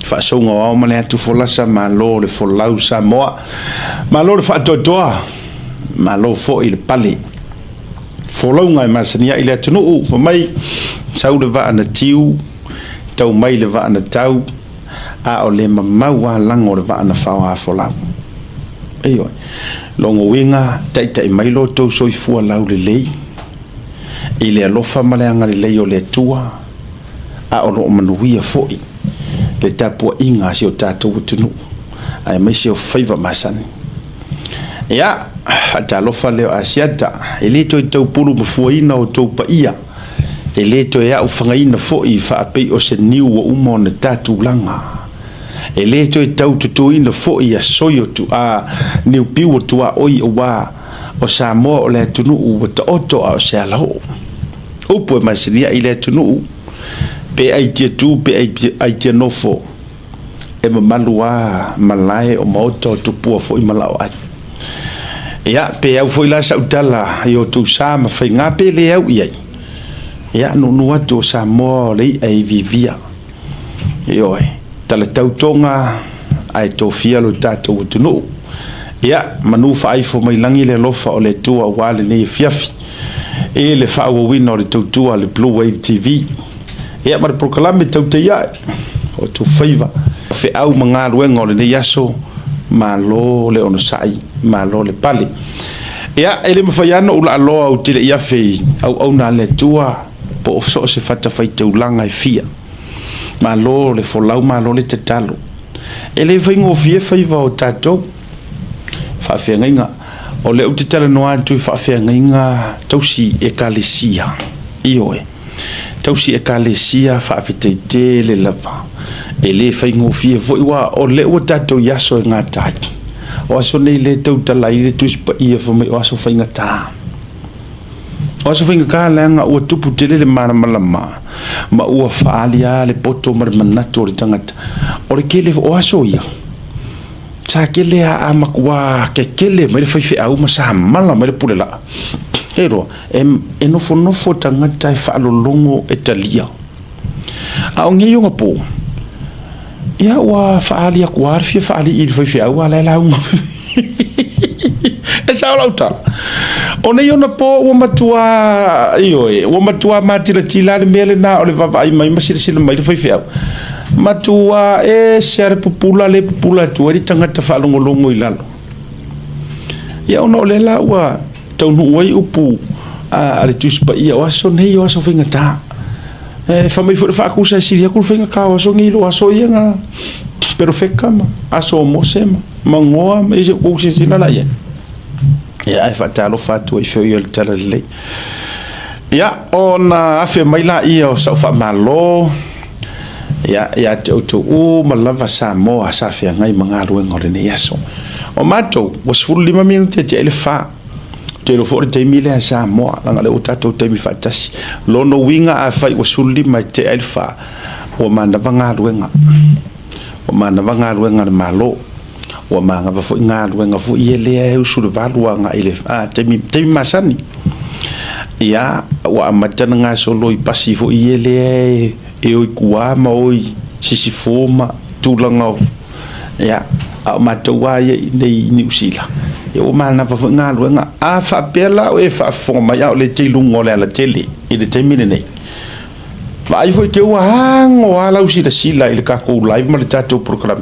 Faasouga o ao ma le atu folasa, malo le folau Samoa, malo le faatoatoa, malo foi le pale. Folauga e masani ai le atunuu, fai mai, sau le vaa na tiu, tau mai le vaa na tau, a o le mamau lava lago o le vaa na faoafolau. Ioe, lona uiga, taitai mai lo outou soifua laulelei i le alofa ma le agalelei o le Atua, a o lo o manuia foi le tapuaiga a si o tatou atunuu, aemaise o faiva masani. Ia, faatalofa lea o Asiata, e le toe taupulumafuaina outou paia, e le toe aufagaina foi faapei o se niu ua uma ona ta tulaga, e le toe taututuina foi asoi o a niupiu o tuaoi aua o Samoa o le atunuu ua taoto a o se alaoo. Upu e masani ai le atunuu, pe aitia tu pe aitia nofo, e mamalu lava malae o maota o tupua foi ma laoai. Ia, pe au foi la sau tala i outou sa ma faiga pe le au i ai, ia, nuunuu atu o Samoa o le i'a e iviivia. Ioe, talatau toga ae tofia lo tatou atunuu. Ia, manu faaifo mai lagi le alofa o le Atua aua lenei afiafi i le faaauauina o le tautua a le Blue Wave TV. Ia, ma le polokalame tautai ae o outou faiva, feau ma galuega o lenei aso, malo le onosai, malo le pale. Ia, e le mafai lava ona ou laaloa ou te le i afe i auauna a le Atua po o so o se fatafaitaulaga e fia. Malo le folau, malo le tatalo. E le faigofie faiva o tatou faafeagaiga. O lea ou te talanoa atu i faafeagaiga tausi ekalesia. Ioe, tausi ekalesia faafetai tele lava. E le faigofie foi aua o lea ua tatou i aso e gata ai. O aso nei lea e tautala ai le Tusi Paia fai mai o aso faigata. O aso faigata leaga ua tupu tele le malamalama ma ua faaali lava le poto ma le manatu o le tagata. O le tele o aso ia, sa tele a matua kekele mai le faifeau ma sa mala mai le pule laa. E iloa, e nofonofo tagata e faalologo e talia. A o nei ona po, ia ua faaali atu lava le fia faalii i le faifeau a o la e lauga. E sao lau tala. O nei ona po ua matua, ioe, ua matua matilatila le mea lena o le vaavaai mai ma silasila mai le faifeau. Matua ese lava le pupula lea e pupula atu ai le tagata faalogologo i lalo. Ia ona o lea la ua taunuu ai upu a le Tusi Paia, o aso nei o aso faigata. E fai mai foi le faatusa e sili atu le faigata o aso nei i lo aso ia na perofeta ma aso o Mose ma Manoa ma isi ua silasila la i ai. Ia ae faatalofa atu ai foi o le Talalelei. Ia, ona afe mai laia o sau faamalo, ia, ia te outou uma lava Samoa sa feagai ma galuega o lenei aso. O matou, ua 15 minute e tea ai le fa. Ou te iloa foi o le taimi lea a Samoa, leaga o lea ua tatou taimi faatasi. Lona uiga afai ua 15 e tea ai le fa, ua manava galuega. Ua manava galuega a le Malo. Ua manava foi galuega foi ia lea e usu i le 8 agai i le taimi, taimi masani. Ia, ua amata ona gasolo i pasi foi ia lea e o i tua ma o i sisifo ma tulaga o, ia, a o matou lava ia i inei i Niu Sila, ia ua manava foi galuega. A faapea la o e faafofoga mai a o lea e te i luga o le alatele i le taimi lenei, Vaai foi te ua ago lava lau silasila i le tatou live ma le tatou polokalame,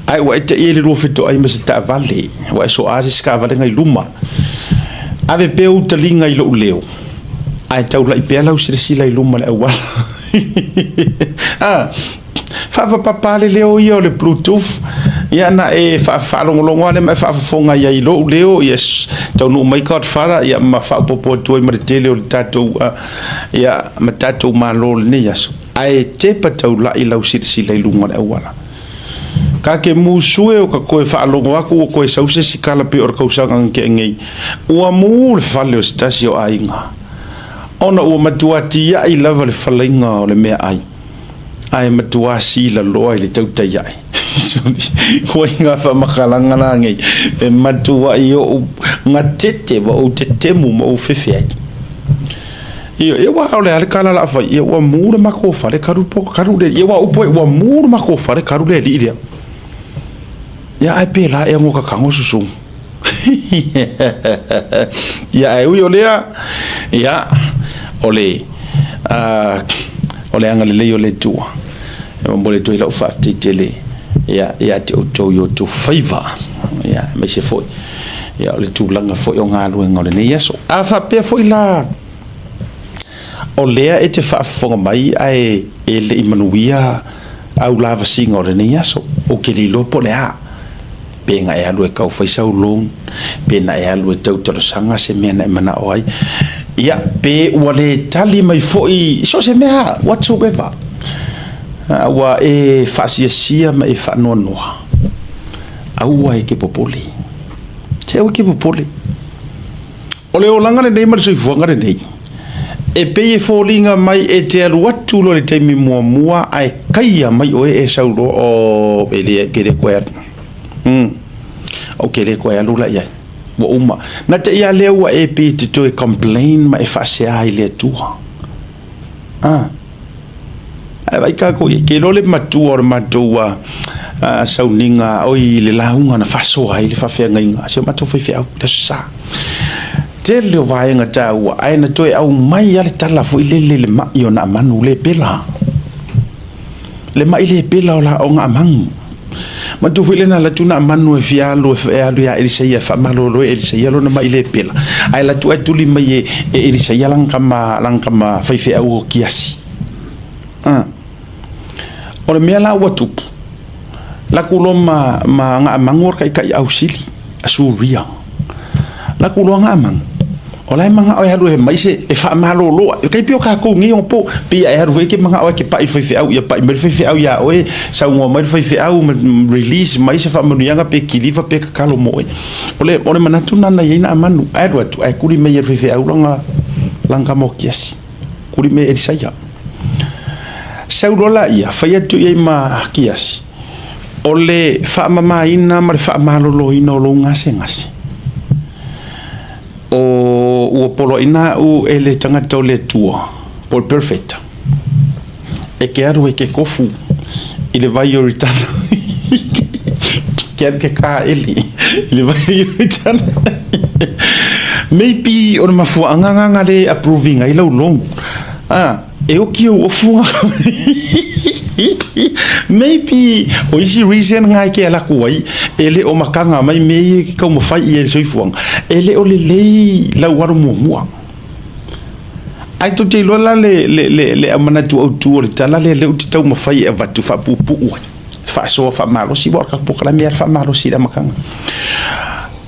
ae ua e te'i ai le lua fetoai ma se taavale, ua e soa se isi taavale na i luma. Ave pea ou taliga i lou leo, ae taulai pea lau silasila i luma o le auala. Ah, faapapapa le leo ia o le bluetooth, ia na e faalogologo lava lea ma e faafofoga ai i lou leo, ia taunuu mai Godfather, ia ma faaopoopo atu ai ma le tele o le tatou ia ma tatou malo i lenei aso, ae tepa taulai lau silasila i luga o le auala. Ka ke musue o ka koe faalogo aku ua koe sau se isi kala pei o le kausaga na tea nei, ua mu le fale o se tasi o aiga, ona ua matua tiai lava le falaiga o le meaai, ae matua sila loa i le tautai ae. Koe ngā whamakalaga la nei, e matuai ou gatete ma ou tetemu ma ou fefe ai. Ia, ia aua o le a le tala o le a fai, ia ua mu le matou fale talu po talu le alii. Ia aua o upu e, ua mu le matou fale talu le alii lea. Ia ae pēlā ea ua tatago susu. Ia ae ui o lea, ia, o le, uh, o le agalelei o le Atua. E momoli atu ai lau faafetai tele ia, ia te outou i outou faiva, ia, aemaise foi ia, o le tulaga foi o galuega o lenei aso. A faapea foi la, o lea e te faafofoga mai ae e le i manuia au lavasiga o lenei aso, ou te le iloa po o le a, pe na e alu e tau fai sau loan, pe na e alu e tau talosaga se mea na e manao ai, ia, pe ua le tali mai foi so o se mea whatsoever, ua e faasiasia ma e faanoanoa, aua e te popole. Se aua e te popole. O le olaga lenei ma le soifuaga lenei, e pei e foliga mai e te alu atu loa i le taimi muamua ae kaia mai oe e sau loa, oh, e le, ke le koe alu. Ou ke le koe alu la i ai. Ua uma. Na te i a lea ua e pei e te toe complain ma e faasea i le Atua. Ah. Ae vaai tatou i ai, ke iloa le matua o le matou sauniga, oi le lauga na faasoa ai le faafeagaiga a si o matou faifeau i le Aso Sa. Tele o vaega taua, ae na toe aumai lava le tala foi lele i le ma'i o Naamanu le pela. Le ma'i le pela o la o Naamanu. Manatua foi lea na alu atu Naamanu e fia alu e alu ia Elisaia e faamalolo e Elisaia lona ma'i le pela. Ae alu atu ae tuli mai e Elisaia lana tama, lana tama faifeau o Kiasi. A. O le mea la ua tupu, laku loa ma, ma Naamanu o le taitai ausili a Suria. Laku loa Naamanu, o la e manao e alu e mai se, e faamalolo ai. E tai pei o tatou nei onapo, pei a e alu foi e te manao e te pai i le faifeau, ia pai mai le faifeau iā oe, saunoa mai le faifeau, release mai se faamanuiaga pe kiliva pe tatalo mo oe. O le, o le manatu lena na i ai Naamanu, ae alu atu ae tuli mai e le faifeau lana, lana tama o Kiasi. Kuli me Elisaia. Sau loa laia, fai atu i ai ma Kiasi, o le faamamaina ma le faamaloloina o lou gasegase, o ua poloaiina au e le tagata o le Atua, po o le perofeta, e ke alu e ke kofu i le vai o Ioritana. Ke alu ke kāʻeli i le vai o Ioritana. Maybe o le mafuaaga nga nga le approving ai lau loan. Ah, e oki ou ofu nga. Maybe o isi reason nga e ke ala atu ai, e le o makaga mai mea ia e ke taumafai i ai i le soifuaga, e le o lelei lau alu muamua. Ae tou te iloa la le, le, le, le manatu autu o le tala lea, lea ou te taumafai e avatu faapuupuu ai, faasoa faamalosi, aua o le tatou polokalame lava e faamalosi i le amataga.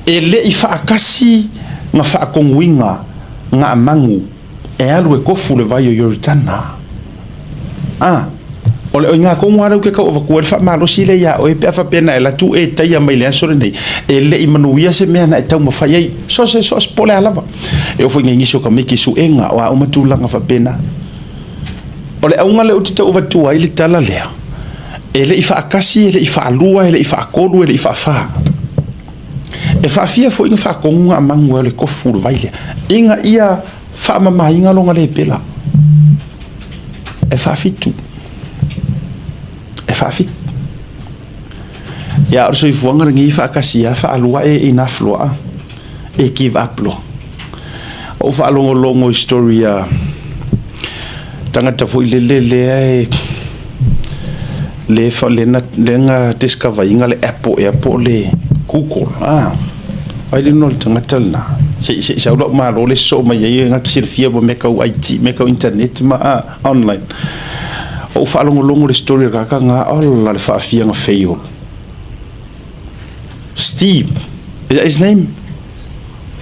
E le i faatasi na faatonuina Naamanu e alu e kofu le vai o Ioritana. A, o le oiga tonu lava lea ou te tau avatua ai le faamalosi lea ia oe pe a faapea na e alu atu e taia mai le aso lenei, e le i manuia se mea na e taumafai ai, so se, so se po o le a lava. E oo foi i nai nisi o tamaiti suega, o a uma tulaga faapena. O le auga lea ou te tau avatua ai le tala lea, e le i faatasi, e le i faalua, e le i faatolu, e le i faafa. E faafia foi na faatonu Naamanu e le kofu le vai lea, ina ia faamamaina lona lepela. E faafitu. E faafitu. Ia, o le soifuaga lenei faatasi lava, faalua e enough loa, e give up loa. Ou faalogologo i story a tagata foi lele lea e le le na le na discover ina le Apple ea po o le Google ah ai le igoa o le tagata lena se i sau lou malo le sosoo mai ai na te silafia mo mea tau IT mea tau internet ma ah online. Ou faalogologo i le story a le tagata lena ola le faafiaga fail. Steve, is that his name?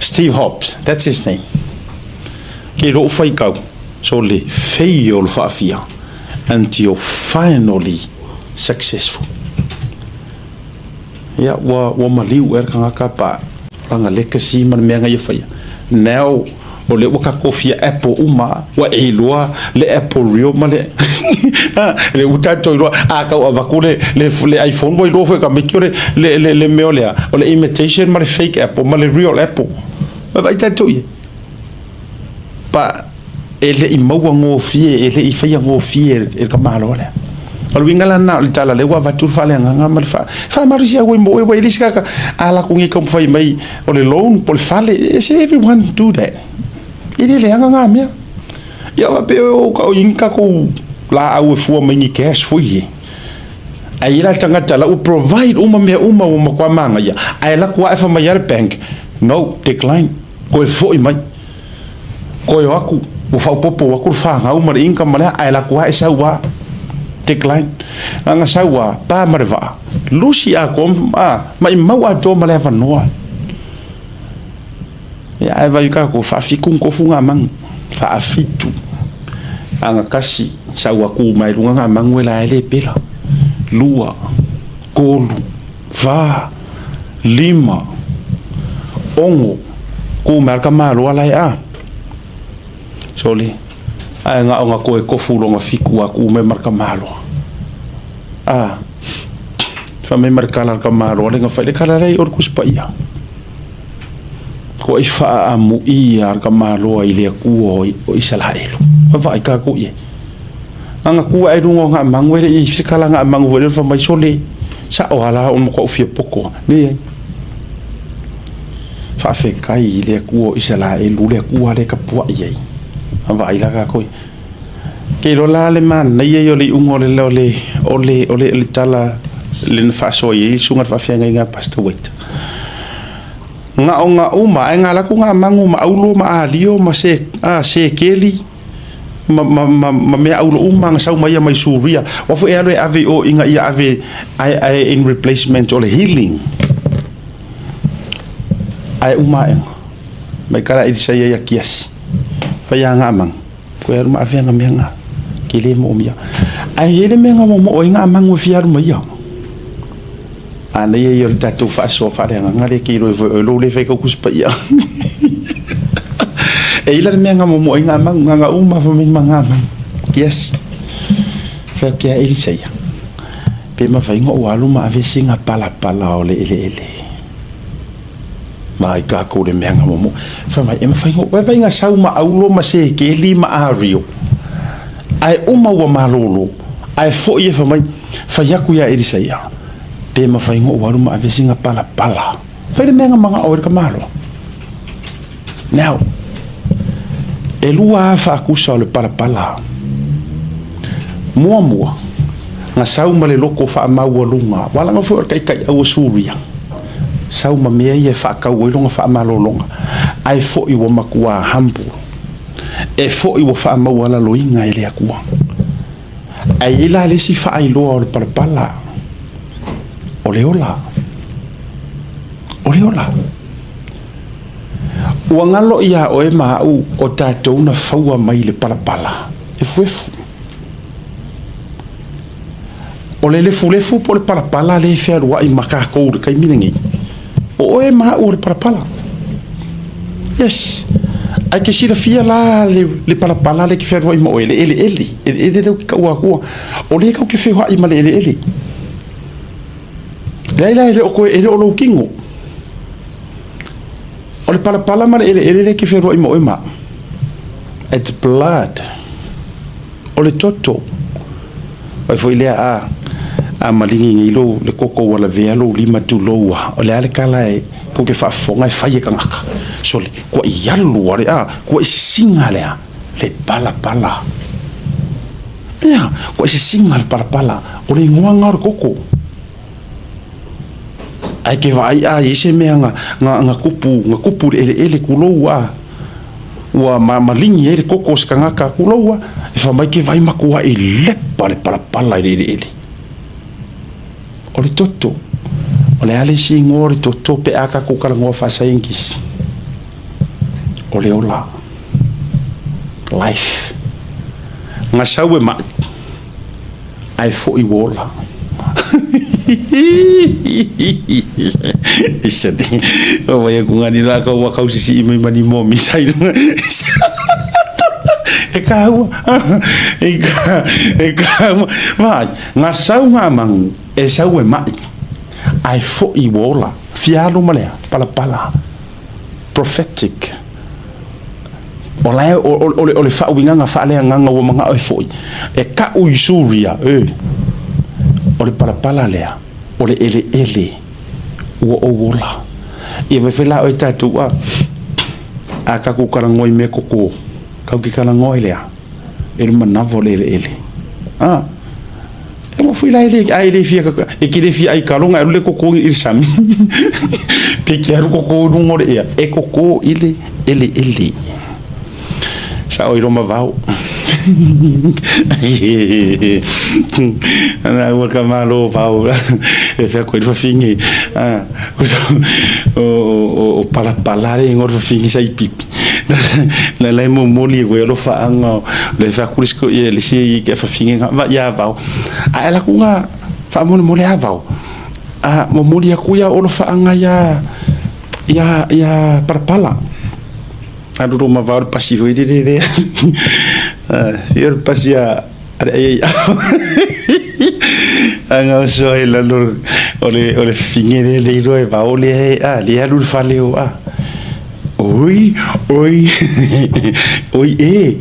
Steve Hobbs, that's his name. Ke lou faitau, so le fail o le faafia until finally successful. Ia, ua, ua maliu ea le tagata pa lana legacy ma le mea na ia faia. Now, o lea ua tatou fia Apple uma, ua e iloa le Apple real ma le le ua tatou iloa, a tau avatu le, le, le iPhone ua iloa foi e tamaiti o le, le, le, le mea o le a, o le imitation ma le fake Apple ma le real Apple. Vaavaai tatou i ai. Pa, E le i maua gofie, e le i faia gofie e le tamaloa lea. O le uiga la lena o le tala lea ua avatu le faaleagaga ma le faamalosi au ai mo oe, ua i ai le isi tagata a latou nei taumafai mai o le loan po o le fale, se everyone do that. E le leaga na mea. Ia faapea o i ni tatou laau e fua mai ni cash foi ie. Ae i ai la le tagata la ua provide uma mea uma ua matua manaia, ae alu atu lava fai mai lava le bank, no, decline, toe foi mai. Toe o atu, ua faaopoopo atu le fanau ma le income ma le a, ae alu atu lava e sau lava, decline. Na ona sau lava, pa ma le vaa, lusi atoa, maimau atoa ma le avanoa. Ia ae vai tatou faafitu ni tofu na manu, faafitu agatasi sau atu mai luga na manu e la e le pela, lua, tolu, fa, lima, ono, tu mai a le tamaloa la e a. Sole, ae na ona toe tofu lona fitu a tu mai ma le tamaloa. A, fai mai ma le tala a le tamaloa lea na fai, le tala lea i o le Tusi Paia. Kua i faaamuia le tamaloa i le Atua o Isaraelu. Vaai tatou i ai. Na ona tu ae i luga o Gaamagu e le i i se kala Gaamagu foi lea fai mai sole sao lava la o le matuai fia poto lava. Leai. Faafetai i le Atua o Isaraelu, le Atua lea e tapuai ai. Vaai la tatou i ai. Ke iloa la le manaia ia o le iuga o le o le o le o le, le tala le na faasoa i ai le susuga i le faafeagaiga a Pastor Waite. Gaoga uma, ae ga latou ga magu ma aulo ma alio ma se a sekeli ma ma ma, ma mea aulo uma na sau mai ia mai Suria. Ua foi e alu e ave i o ina ia ave ae ae in replacement o le healing. Ae uma aega. Mai kala Elisaia ia Kiasi. Fai a ga magu. Koe alu ma ave ana mea nga, ke le moomia. Ae i ai le mea na momoo ai nga mangu e fia alu mai ia. A nei ia o le tatou faasoa faaleagaga lea ke iloa foi oe lou le fai kau Tusi Paia. E i la le mea na momoo ai nga mangu, nga nga uma fa mai ma nga mangu. Yes. Fai atu ia Elisaia, pe mafai ona ou alu ma ave sina palapala o le eleele. Mai kākou le mea na momo. Fai mai, e mafai ona vaivai na sau ma aulo ma sekeli ma ario. Ae uma ua malōlō, ae foʻi e fai mai, fai aku iā Elisaia, pe mafai ona ou alu ma ave sina palapala. Fai le mea na manaʻo ai le tamaloa. Now, ʻelua lava faakusa o le palapala. Muamua, na sau ma le loko faamaualuga, ua laga foi o le taitaiau o Suria, sau ma mea ia e faatau ai lona faamalologa, ae foi ua matua humble, e foi ua faamaualaloina e le Atua. Ae i ai la le isi faailoa o le palapala, o le ola, o le ola. Ua galo iā oe ma aʻu o tatou na faua mai le palapala efuefu. O le lefulefu po o le palapala lea e fealuai ma tatou i le taimi lenei, o oe ma aʻu o le palapala. Yes. Ae ke silafia la le, le palapala lea e ke fealuai ma oe, le eleele, eleele lea ou te taua atua, o lea tatou te feoai ma le eleele. Leai la e le o toe, e le o lou kino. O le palapala ma le eleele lea e te fealuai ma oe ma au. It's blood. O le toto. Vai foi lea a, a maligi nei lou, le koko ua lavea lou lima tulou a. O le a le kala e, kou ke faafofoga e fai e kangaka. Sole, kua i alu a le a, kua i sisiga le a, le palapala. Ia, kua i sisiga le palapala, o le igoa nga o le koko. Ae ke vaai a i ai se mea na, na, na kupu, na kupu i le eleele kulou a, ua ma, maligi ai le koko o se kangaka kulou a, e fai mai ke vai makuaʻi i lepa le palapala i le eleele. O le toto. O le a le isi igoa o le toto pe a tatou talanoa faasaienitisi? O le ola. Life. Na sau e maʻi. Ae foʻi ua ola. Isati, o vai aku ngani la ka ua kausisi i mai mani mo misa i runga. E ka ua, e ka, e ka ua. Vai, ngā sau ngā mangu, e sau e mai. Ae foʻi ua ola. Fia alu ma lea, palapala. Prophetic. O la e, o le faauigaga faaleagaga ua manao e foi, e ka'u i Suria, e, o le palapala lea, o le eleele ua ou ola. Ia fai foi la oe tatou, a, a tatou talanoa i mea koko, tatou te talanoa i le a? I le manava o le eleele. A, e ua foi la e le, a e le fia, e te le fia ai kaloga e alu le koko i le sami. Pe te alu koko i luga o le ea, e koko i le eleele. Sao i Roma vao. Ana ua ka malo vao e fea koe fafine. O palapala le ingoa fafine sa i pipi. La lai momoli e koe alofa anga le fea kuli sko ia le si ke fafine nga va ia vao. A ela ku nga faamolemole a vao. A momoli aku ia alofa anga ia ia ia palapala. Alu roma vao le pasi foi lele lea. Ia le pasi a le ai anga o soa i lalo o le fine lea le iloa e vao lea e a le alu le fale o a. Oi, oi, oi e.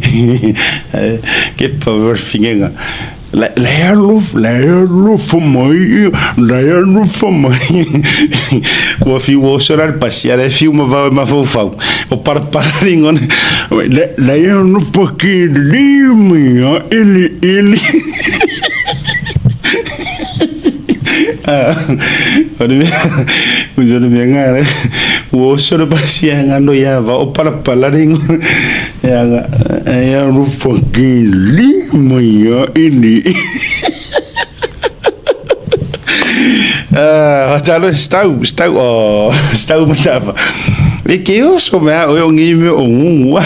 Ke pa o le fine nga. La alofa mai, la alofa mai. Ua fiu ua oso la le pasi, a la e fiu ma vao e mafaufau. O palapala le igoa. La alofa ke le mai a ele ele. O le mea, o le mea ngā, ua oso le pasi a ngano ia vao, o palapala le igoa. Ia e alofa ke le mai a ele. Talo stau stau o stau matafa. E ke oso mea o ngi me o ngungu.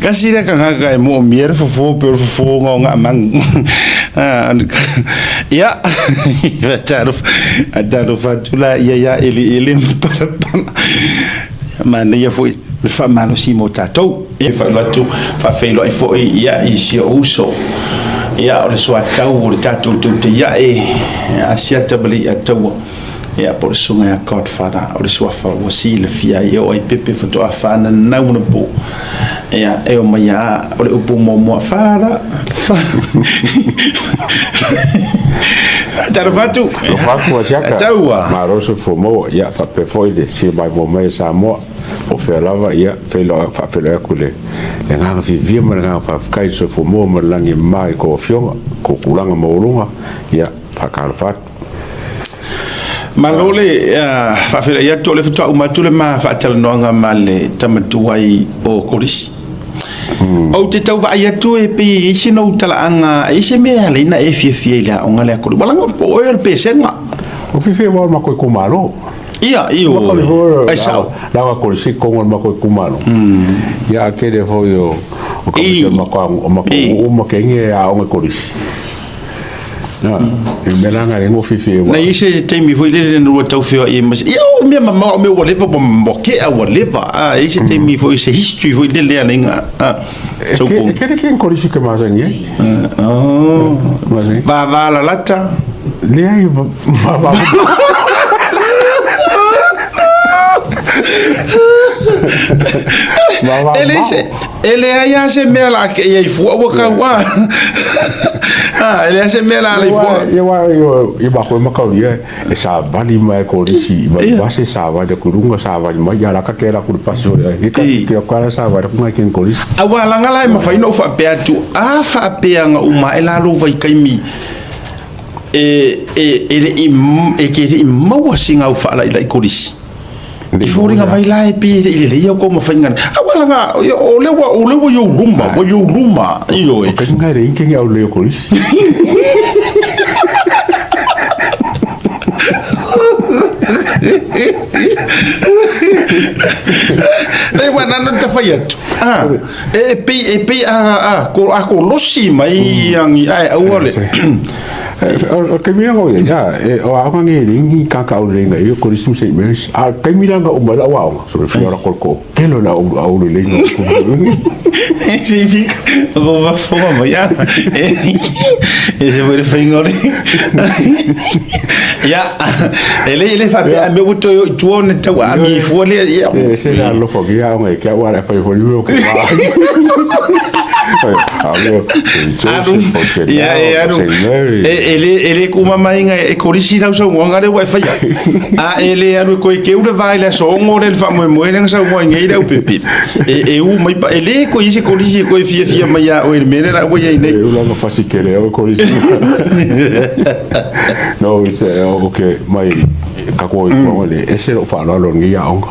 Kasi le kangaka e mo mier fofo pe fofo ngo nga mang. Ia talo talo fatula ia ia ele ele palapala. Manaia foi le faamalosi mo tatou. E faailoa atu, faafeiloai foi ia i si ou uso. Ia o le soatau o le tatou teuteiae, Asiata ma Leiataua, ia po o le susuga ia Godfather, o le suafa ua silafia ai e oo ai pepe faatoa fananau ona po. Ia e omai a o le upu muamua, Father, Father. Talofa atu. Alofa atu Asiata. Taua. Malo le soifua maua. Ia faapea foi le fia maimoa mai e Samoa. Po o fea lava, ia, faafeiloai atu le agaga fiafia ma le agaga faafetai i le soifua maua ma le lagi e mama i tou afioga, tou tulaga maualuga, ia, faatalofa atu. Malo le faafeiloai atu, o lea faatoa uma atu le ma faatalanoaga ma le tama tuai o Kolisi. Ou te tau vaai atu e pei e i ai sina ou talaaga, e i ai se mea e ala ai ona e fiafia i le aoga lea a Kolisi. Ua laga po o oe o le pesega. Ua fiafia aua o le matou itumalo. Ia, ioe, ai sao. Laga Kolisi tonu o le matou itumalo. Ia a tele foi o tamaiti o le matou nuu ma teine e aoga i Kolisi. Na, e mea la na e no fifi e wa. Na i se taimi foi lele na lua tau feoai ai ma se, ia o mea mamao o mea ua leva ua tea ua leva. A i se taimi foi se history foi lele a lenga. A, so ko. E kere ken Kolisi ke masani ai. Oh. Masani. Va va lalata. Leai va va. E leai se, e leai lava se mea la ke ia i fua ua kau a. A, e leai se mea la le fua. Ia wa ia ma koe makauria e savali mai kolisi i vai base savali aku runga savali mai ia la ka te la ku pasi o le ka te ko ala savali ku ngai ken kolisi. Aua langa la e mafai ona ou faapea atu, a faapeaga uma e lalo vaitaimi e e e le i e ke le i maua sina au faalailai kolisi. I foliga mai la e pei e le i lelei au kou mafaiga. Aua langa o le ua o le ua i ou luma, ua i ou luma, ioe. O ka ngai le inke au le kolisi. Le ua nana ta fai atu. Ah, e pei e pei a a ko a kolosi mai angi ai aua le. O taimi langa o ia, e o aoga nei e leai ni kākā au leiga i o Kolisi ma St Mary's. A o taimi langa uma ai lau aoga, so le fia ora kolo tele o le au leiga. Se fika o vafoga mai a. E se foi le faiga o le. Ia, e le le faapea a mea ua toe o i tua ona tau aami fua lea. Ia. E se le alofa ki aoga e ke au ala fai foi mea o ke Ia, e alu. E le kumamaiga e kolisi lau saunoaga lea ua e faia. A e le alu e koe keu le va i le aso 6 lea le faamoemoe lea na saunoa ai nei le aupepe. E u mai pa, e le koe i se kolisi e koe fiafia mai ia oe i le mea lea la ua i ai nei. E ulaga fasi kele o kolisi. No, it's okay, mai ka koe mm. le ese lo whaaloalo ngi aoga.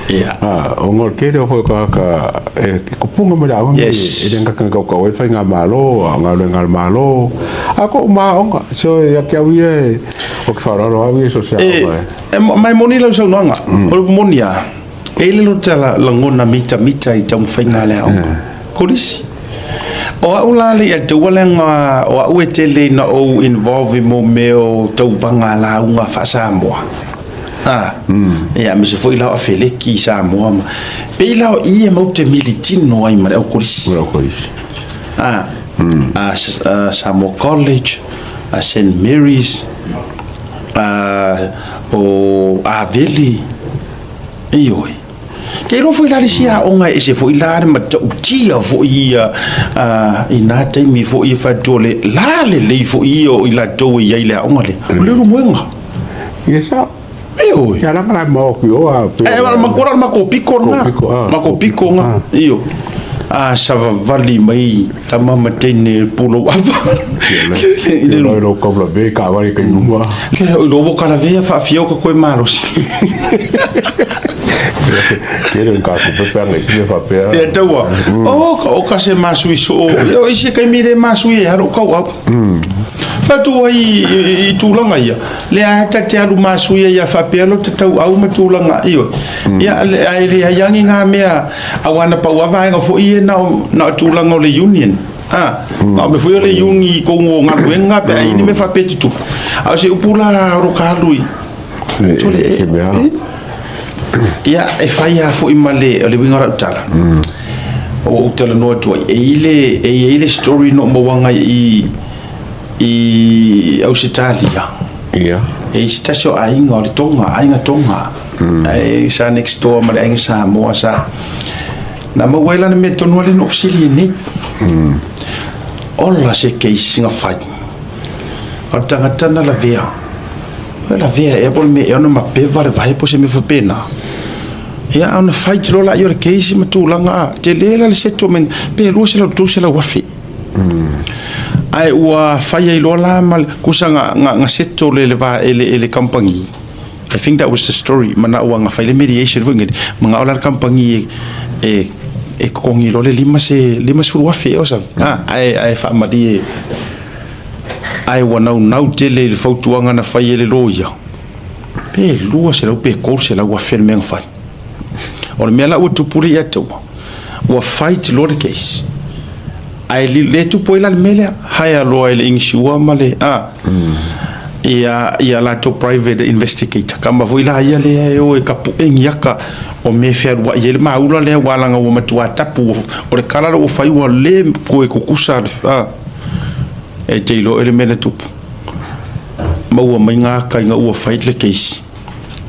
Yeah. Ah, o ngol kele o hoi ka ka e kupunga mai aoga yes. e lenga ka ka ka wai ngā malo, ngā le ngā malo. A ko ma onga, so ia kia uia e o ke whaaloalo au ia so se aoga. E, mai moni lau saunoaga. O le moni a. E le lo te lagona mitamita i taumafaiga a le aoga. Kolisi. O au la le ia taua leaga o au e tele ina ou involve i mo mea o tauvaga a lauga faa-Samoa. A, ia aemaise foi la o afeleki i Samoa ma, pei la o i e mau te mili tino ai ma le au kolisi. Le au kolisi. A, a Samoa College, a Saint Mary's, a o Avele, Ioe. Kei iloa foi la le isi aoga e ese foi la le matautia foi ia i nā taimi foi e whatua le la lelei foi ia o i latou e i ai le aoga lea. O le ulumoega. Ia sa. Ioe. Ia langa la mau ki o a. E wala makora mako piko na. Mako piko nga. Io. A savavali mai tama ma teine pulou apa. I le lo kaula ve ka wari kai numa. Ke o lo kala ve fa fio ka koe malosi. Ke le ka ku pe ngai pe fa pe. E taua. O ka o ka se masui so. O isi kai mi le masui e haro kau au. Whatu ai i tūlanga ia. Le a ta te alu masui ia fa pe lo te tau au ma tūlanga io. Ia le ai le ai ngā mea aua na pau a vaega foi ia na o na o tulaga o le union. A, na o mea foi o le union i kou o galuega pe a i ni mea faapea e tutupu. A o se upu la o lo ka alu i. Tole e, e, ia, e fai lava foi ma le, o le uiga o lau tala. Ua ou talanoa atu ai, e i le, e i ai le story na ou maua agai i, i Ausetalia. Ia. E i se tasi o aiga o le Tonga, aiga Tonga. Ae sa next door ma le aiga Samoa sa. Na maua ai la le mea tonu lea na ou fesili ai nei. Ola se case na fai. O le tagata na lavea. E lavea ea po o le mea ea ona mapeva le vae po o se mea faapena. Ia a ona fight loa laia o le case ma tulaga a, tele la le settlement pe 200 300 afe. Ae ua fai ai loa la ma le kusa nga nga nga settle e le va e le e le kamupani. I think that was the story manao ua nga fai le mediation foi ngene manao la le kamupani e e e kokogi loa le lima se 50,000 ea or something a ae ae faamalie ae ua naunau tele i le fautuaga na fai e le loia pe 200 pe 300,000 le mea na fai. O le mea la ua tupu lea ia te au, ua fight loa le case. Ae le tupu ai la le mea lea, hire loa e le inisiua ma le, a, ia, ia latou private investigator. Kama foi la ia lea e o e kapuʻe ni aka o mea e fealuai ai le maula lea aua leaga ua matua tapu, o le kala lea ua fai ua le toe kukusa, a, e te iloa e le mea na tupu. Maua mai ngā aka ina ua fight le case.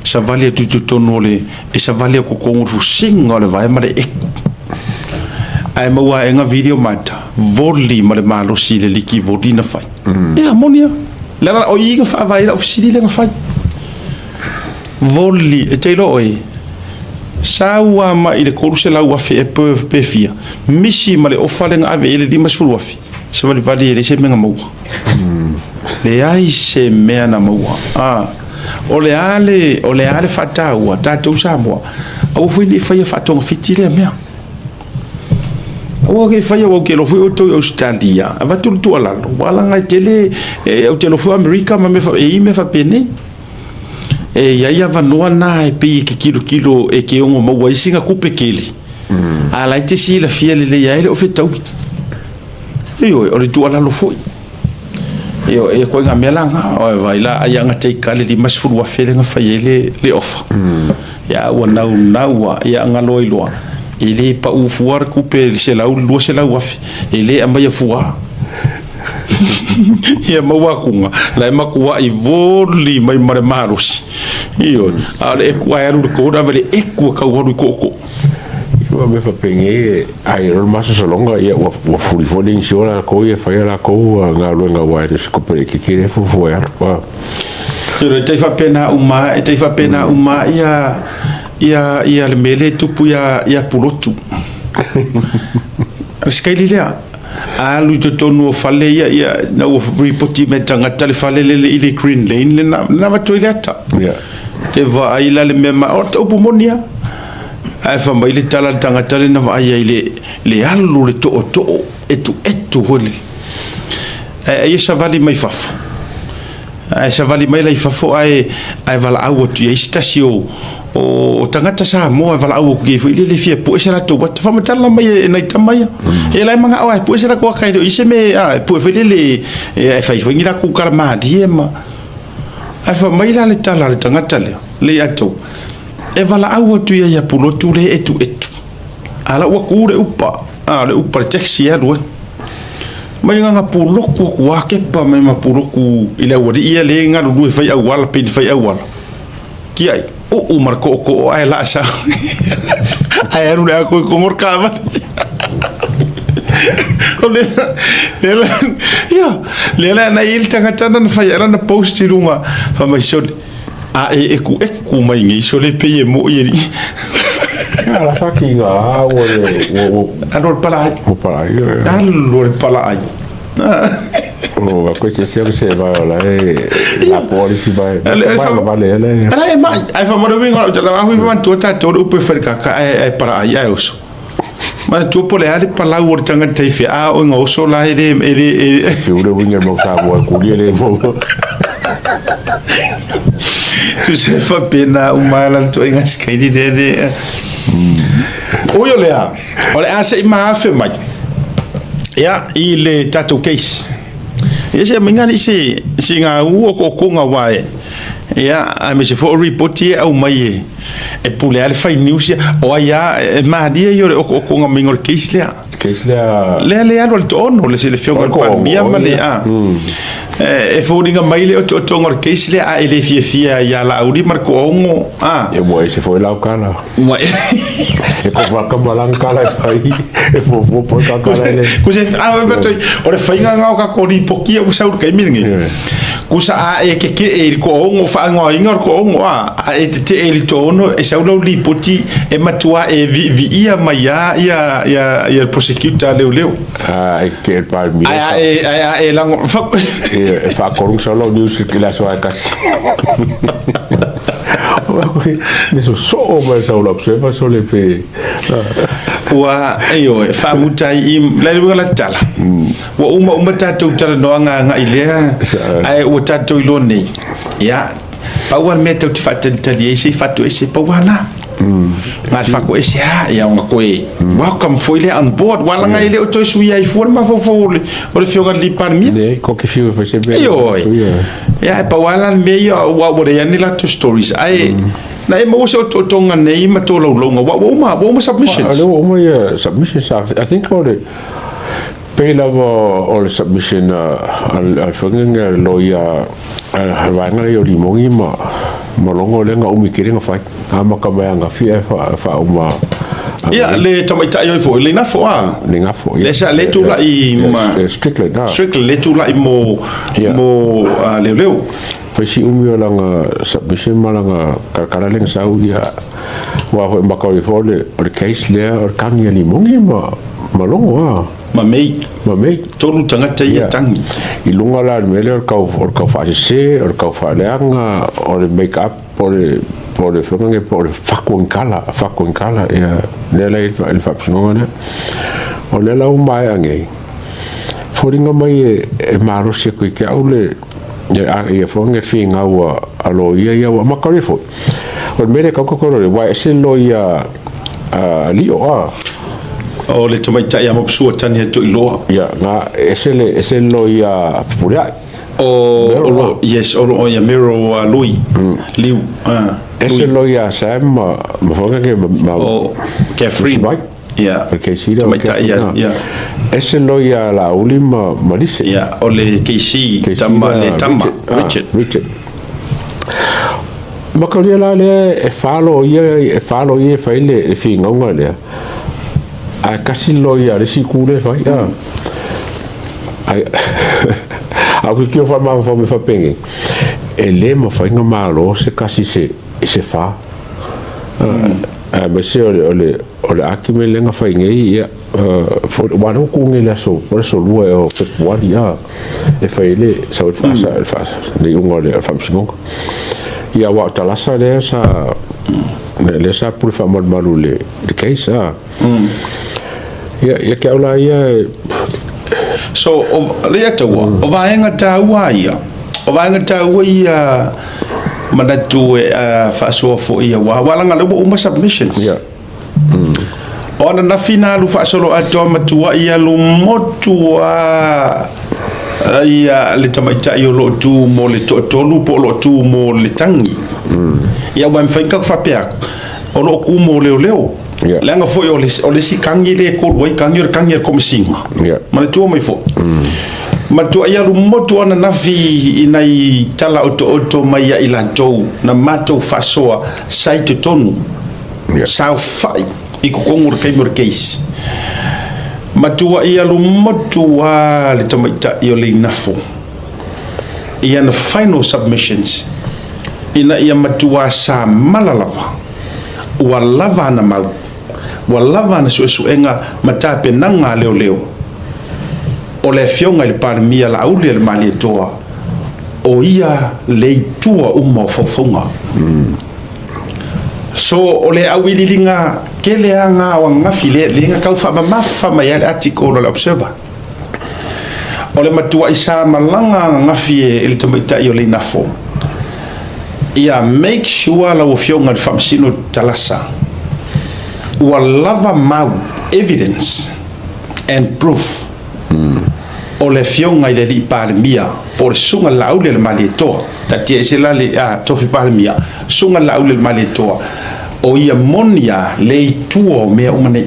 Savali atu i totonu o le, e savali atu totonu o le fusiga o le vae ma le eku. Ae maua ae nga video mata, voli ma le malosi i le liki voli na fai. Ia, moni a. Le ala o i nga faavae i lau fesili lea na fai. Voli, e te iloa oe, sau a mai i le 300,000 ea pe fia, misi ma le ofa lea na ave i ai le 50,000, savalivali e leai se mea na maua. Leai se mea na maua. A, o le a le, o le a le faataua, tatou Samoa, aua foi ne i faia faatogafiti lea mea. Aua ne i faia, aua ou te iloa foi outou i Ausetalia, avatu le tuualalo, aua leaga e tele, e, ou te iloa foi o Amerika ma mea, e i ai mea faapenei. E i ai avanoa na e pei e te tilotilo e te ono maua ai sina tupe tele, a la e te silafia lelei ai e le o fetaui. Ioe, o le tuualalo foi. Ioe, e koe ngā mea la ngā, oe vai la, ai anga te ika le 50,000 le nga fai ai le, le ofa. Ia, ua nau nau a, ia anga loa i loa. E le pau fua le kupe le 100, 200,000, e le amaia fua. Ia maua akuga, la e matuai voli mai ma le malosi. Ioe, a o le eku ae alu i le court ave le eku e tau alu i tootoo. Ua mea faapenei ai o le masasologa ia ua ua fuli foi le insure lakou ia e fai a lakou galuega aua e le o se tupe laitiiti lea e fuafua e alu. Tele e tai faapena uma e tai faapena uma ia ia ia le mea lea e tupu ia ia Pulotu. O le sikaili lea alu i totonu o fale ia ia na ua ripoti mai tagata le fale lele i le Green Lane le na na avatu ai le ata. Yeah. Te vaai la le mea ma o te upu moni a. Ae fai mai le tala a le tagata lea na vaai ai le le alu le tootoo etuetu foi lele. Ae ai e savali mai fafo. Ae savali mai la i fafo ae ae valaau atu i ai se tasi o o tagata Samoa e valaau atu i ai foi lele e fia pue se latou ata. Faamatala mai e nai tama ia. E la e manao e pue se latou ata e le o i ai se mea e pue foi lele e fai foi ni latou tala malie ma ae fai mai la le tala a le tagata lea le ia te au, e valaau atu ia ia Pulotu le etuetu. A la ua tu le upa, a le upa le taxi e alu ai. Mai nganga puloku aku a kepa mai ma puloku i le aualii ia le galulue fai auala pei ni fai auala. Kiai, uu ma le tootoo ae laa sa. Ae alu le ako i kogo le taavale. O le, le la, ia, le la na i le tagata na fai ai lana post i luga, fai mai sole, A e ekueku mai nei sole pei e moʻi e lii. Ala faki nga ua le ua ua Alu le pala ai. Ua pala ai. Alu le pala ai. O va koe se se se va la e la po le si va. Va va le le. Ala e mai. Ai fa mo winga o la hui fa tu ta to upe fa ka ka ai para ai ai oso. Manatua po o le a le palau o le tagata i fea a o ina oso la e le e le e Fiu le uiga mo sa mo kuli le mo. Tusa e faapena uma la le ituaiga sikaili lea le. Ui o lea, o le a se i maafe mai ia i le tatou case. Ia se aumaiga alii se se gau okookoga aua e ia aemaise foi o ripoti ia e aumai e E pule lava le fai news ia. O ai lava, e malie ia o le okookoga maiga o le case lea. Case lea. Lea le alu a le Toono, le le afioga i le Palemia ma le a. E foliga mai le otootoga o le case lea, a e le fiafia ia Laauli ma le Toaono, a. Ia ua ese foi lau tala. Ua E ko whakamala kala e fai, e fuafua po ka kala e le. Ko se a o le faiga lena o tatou lipoti ia ua sau i le taimi lenei. Kusa a e kekeʻe i le toaono faaigoaina o le toaono a, a e teteʻe i le toaono e sau lau lipoti e matua e viiviia mai a ia ia ia le prosecutor a leoleo. A e kekeʻe i le Palemia. Ae a e ae a e lago E faatolu sau lau news i le aso ae tasi. Le sosoo mai sau lau observer sole pe. Ua ioe faamuta ai i le uiga la tala. Ua uma uma tatou talanoaga agai lea, ae ua tatou iloa nei, ia, pau lava le mea tatou te faatalitali ai se i faatoese, pau lava lena. Na o le faatoese lava, ia ona toe welcome foi lea on board, aua leaga e le o toe suia ai fua le mafaufau o le o le Afioga i le Palemia. Leai, ko te fiu e fai se mea. Ioe. Ia, ae pau lava la le mea ia, aua ua leai lava ni latou stories, ae na e maua se otootoga nei ma tolaulauga, aua ua uma, ua uma submissions. O lea ua uma ia submissions, I think o le Pei lava o le submission a le faiga a le loia a le vaega lea o Limogi ma Logo lea na umi tele na fai. Amata mai ananafi ae faauma. Ia, le tamaitai oi foi, le Gafo a. Le Gafo, ia. Le tulai ma Strickland, a. Strickland, le tulai mo mo leoleo. Fai si umi o lana submission ma lana kalakala lea na sau, ia, aua foi maka o le case lea o le tagi a Limogi ma Ma Logo a. Ma Mei. Ma Mei. Tolu tagata ia tagi. I luga la o le mea lea o le tau, o le tau faasese, o le tau faaleaga, o le make up, po o le, po o le faiga lenei, po o le fakuanikala, fakuanikala, ia, lea la e i ai le faamasinoga lea. O lea la ua maea nei, foliga mai e, e malosi atu i te au le, ia, ia faiga lenei finau a, a loia ia, ua amata foi. O le mea lea e tau tatou aua e ese le loia a Lio a. O le tamaitai a Mapusua Tania Toiloa. Ia, na ese le ese le loia Fepuleai. O o yes, o lo ia Mero Lui. Liu. Ese loia Sam ma ma faiga ke ma o Catherine. Ia. O le KC lea o Tamaitai ia, Catherine, ia. Ese loia a Laauli ma ma Lise. Ia, o le KC, KC tama lea le tama, Richard, ah, Richard. Richard. Mataulia la lea e fa loia, e fa loia e fai le, le finauga lea. Ae tasi le loia a le isi itu lea e fai. Ah. Ai, a ou tilotilo faamafaufau mea faapenei, e le mafai ona malo se tasi i se, i se fa. Aemaise o le, o le, o le argument lea na fai nei, ia, aua o lea ua tu nei i le aso, po o le aso 2 ea o Fepuari, a, e fai ai le, sau ai le faasa, le faasa, le iuga o le faamasinoga. Ia, aua o Talasa lea sa, lea sa pule faamalumalu i le, le case, a. Ia, ia te au la ia, e, So, o, Leiataua, o vaega taua ia, o vaega taua ia manatu e faasoa foi aua, aua leaga lea ua uma submissions. Ia. O ananafi na alu faasolo atoa ma tuai alu motu lava ia le tamaitai o lo o tu mo le toatolu po o lo o tu mo le tagi. Ia aua e mafai ona tatou faapea atu, o lo o tu mo leoleo. Ia. Leaga foi o le, o le isi tagi lea e kolu ai tagi o le tagi a le Komesina. Ia. Manatua mai foi. Ma tuai alu motu ananafi i nai tala otooto mai ia i latou na matou faasoa sa i totonu. Ia. Saofai i totonu o le taimi o le case. Ma tuai alu motu lava le tamaitai o Leinafo i ana final submissions ina ia matua samala lava ua lava ana mau, ua lava ana suesuega ma tapenaga a leoleo. O le Afioga i le Palemia Laaulialemalietoa, o ia le itua uma o faufauga. So, o le auiliiliga tele lava na o ananafi lea, lea na tau faamamafa mai ai le article o le Observer. O le matuai sa malaga ananafi e le tamaitai o Leinafo, ia make sure lau Afioga i le Faamasino Talasa, ua lava mau, evidence and proof, o le Afioga i le Alii Palemia po o le Susuga i le Laaulialemalietoa, taatia ese la le Tofi Palemia, Susuga i le Laaulialemalietoa, o ia moni lava le itua o mea uma nei.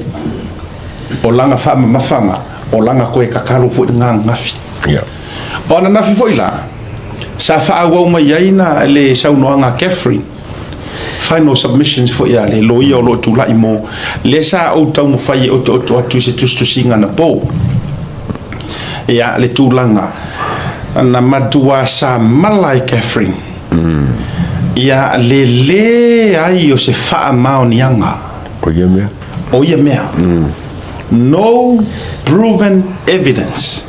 O lana faamamafaga, o lana toe tatalo foi lena ananafi. O ananafi foi la, sa faaauau mai ai na le saunoaga a Catherine, final submissions foi a le loia o lo o tulai mo lea sa ou taumafai e otooto atu i se tusitusiga anapo. Ia, le tulaga na matua sa mala e Catherine, ia le leai o se faamaoniaga O ia mea. O ia mea. No proven evidence.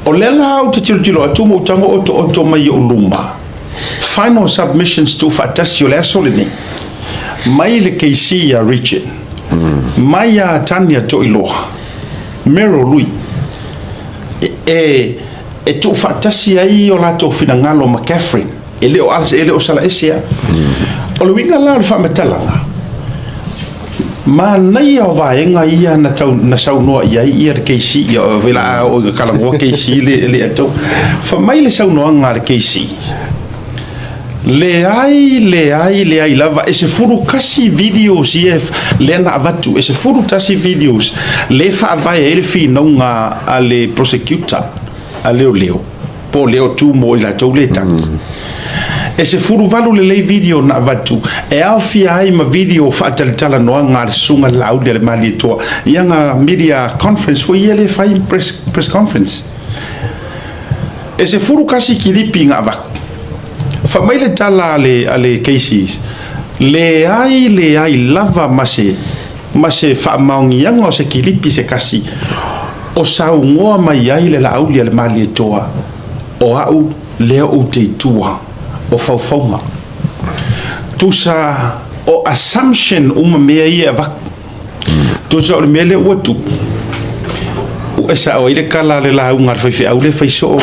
O lea la ou te tilotilo atu ma ou tago otooto mai i ou luma, final submissions tuufaatasi o le aso lenei, mai le KC ia Richard, mai ia Tania Toiloa, Meryl Lui, e, e tuufaatasi ai o latou finagalo ma Catherine, e le o, e le o salaese lava. O le uiga la o le faamatalaga, Manaia o vaega ia na tau na saunoa i ai ia le KC ia o vela a o talanoa KC le le atau. Fa mai le saunoaga a le KC. Leai, leai, leai lava e 11 videos ia lea na avatu e 11 videos le faavae ai le finauga a le prosecutor a leoleo. Po o lea o tu mo i latou le tagi. E 18 lelei video na avatu e aofia ai ma video faatalatalanoaga a le Susuga Laaulialemalietoa i ana media conference foi ia lea e fai press, press conference. E 11 kilipi na avatu. Fai mai le tala a le, a le Casey, leai, leai lava ma se, ma se faamaoniaga o se kilipi se kasi O saunoa mai ai le Laaulialemalietoa, O au lea ou te i tua, o faufauga. Tusa o assumption uma mea ia e avatu. Tusa o le mea lea ua tupu, ua e sao ai le tala a le lauga a le faifeau lea e fai soo,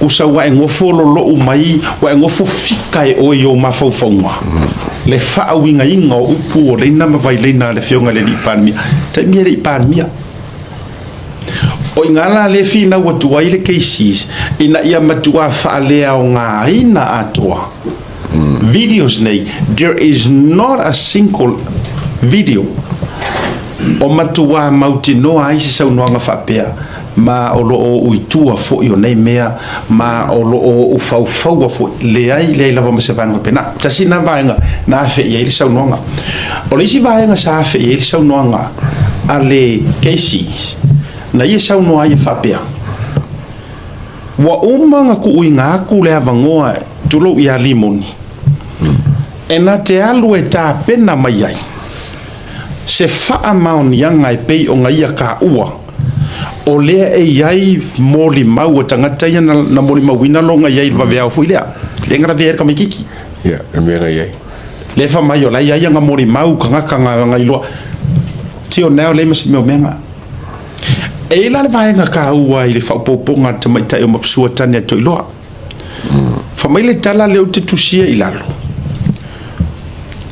tusa ua e nofo lolou mai, ua e nofo fika e oe i ou mafaufauga le faauigaina o upu o leina ma vaileina a le Afioga i le Alii Palemia, taimi e le i Palemia. O i ina la lea e finau atu ai le cases ina ia matua faaleaogaina atoa videos nei, there is not a single video O matuā mautinoa ai se saunoaga faapea, ma o lo o ou i tua foi o nei mea, ma o lo o ou faufaua foi, leai, leai lava ma se vaega faapena. Tasi lena vaega na afe i ai le saunoaga. O le isi vaega sa afe i ai le saunoaga a le Casey, na ia saunoa ai e faapea, Ua uma ona tuuina atu le avanoa, tulou, ia Limoni, e na te alu e tapena mai ai se faamaoniaga e pei ona ia taua o lea e i ai molimau a tagata ia na molimauina lona i ai i le vaveao foi lea, lea na lavea ai le tamaitiiti. Ia, le mea na i ai. Lea e fai mai o la e i ai ana molimau tagata na iloa. Till now, leai ma se mea o mea na. E i ai la le vaega taua i le faaopoopoga a le tamaitai o Mapusua Tane Toiloa. Fai mai le tala lea ou te tusia i lalo.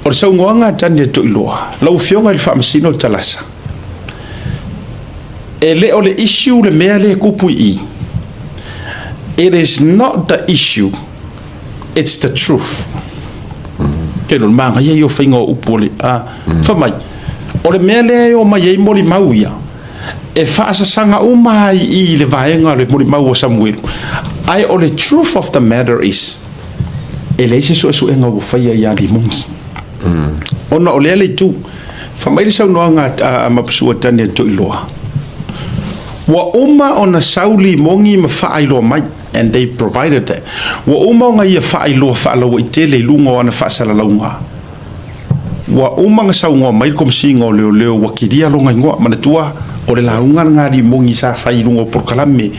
O le saunoaga a Tane Toiloa, lau Afioga i le Faamasino Talasa, e le o le issue le mea lea e tupu i i. It is not the issue, it's the truth. Te lo manaia ia o faiga o upu o le a. Fai mai, o le mea lea e omai ai molimau ia, e faasasaga uma ai i i le vaega o le molimau a Samuelu. Ae o le truth of the matter is, e leai se suesuega ua faia ia Limoni. Ona o lea le itu, fai mai le saunoaga a Mapusua Tane Toiloa, ua uma ona sau Limoni ma faailoa mai, and they provided that, ua uma ona ia faailoa faalauaitele i luga o ana faasalalauga. Ua uma ona saunoa mai le Komesina o Leoleo ua kilia lona igoa. Manatua, o le lauga lena a Limoni sa fai i luga o polokalame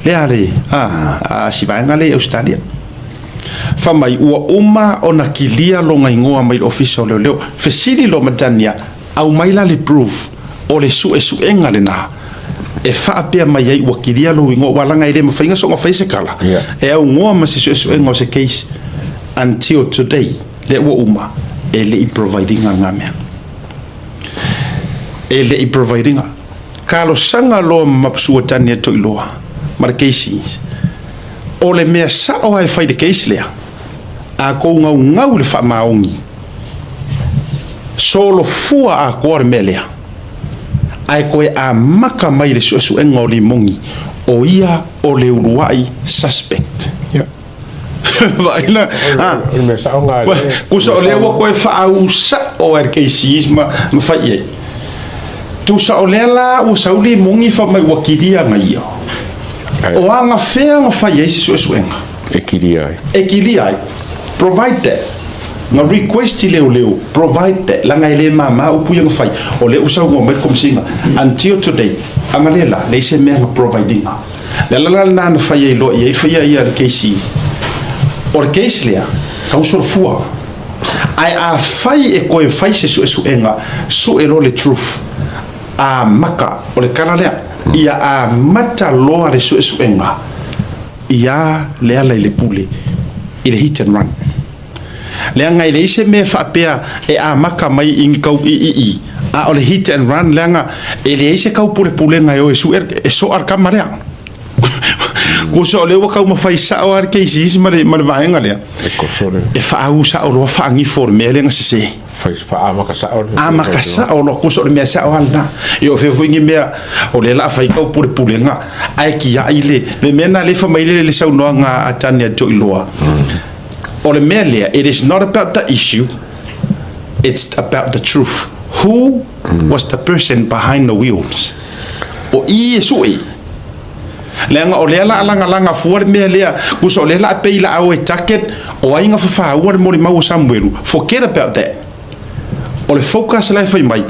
lea a le a si vaega lea i Ausetalia. Fai mai, ua uma ona kilia lona igoa mai le Ofisa o Leoleo. Fesili loa Matania, aumai la le proof o le suesuega lena e faapea mai ai ua kilia lou igoa, aua leaga e le mafai ona soona fai se tala e aunoa ma se suesuega o se case until today. Lea ua uma, e le i provide ina lena mea. E le i provide ina. Talosaga loa ma Mapusua Tane Toiloa ma le case, o le mea sao lava e fai i le case lea, a tou gaugau i le faamaoni, solofua atoa le mea lea, ae toe amata mai le suesuega o Limoni, o ia o le uluai suspect. Vaai la, O le mea sao lena lea. Tusa o lea ua toe faauu sao e le KCs ma fai i ai. Tusa o lea la ua sau Limoni fai mai ua kilia na ia. O agafea na fai ai se suesuega? E kilia ai. E kilia ai. Provide that. Na request i leoleo, provide that. Leaga e le mama upu ia na fai. O lea ua saunoa mai le Komesina. Until today, ana lea la, leai se mea na provide ina. Le ala la lena na fai ai loa i ai faia ia le case. O le case lea, tau solofua. Ae afai e toe fai se suesuega, sue loa le truth. Amata, o le tala lea, ia amata loa le suesuega ia Lealailepule i le hit and run. Leaga e leai se mea faapea e amata mai i ni kau i i i, a o le hit and run leaga e leai se taupulepulega e o e sue e soa le tama lea. Tusa o lea ua taumafai sao lava le KCC ma le, ma le vaega lea E koso le. e faauu sao loa faagifo o le mea lea na sese. Fai faamata sao le. Amata sao loa, tusa o le mea sao lava lena. Ia o fea foi ni mea o lea o le a fai taupulepulega ae tiai le, le mea lena lea e fai mai le, le saunoaga a Tania Toiloa. O le mea lea, it is not about the issue, it's about the truth. Who was the person behind the wheels? O i e sue. Leaga o lea la a lagalaga fua le mea lea, tusa o lea la a pei la a o e target, o ai na fafaua le molimau o Samuelu. Forget about that. O le focus la e fai mai,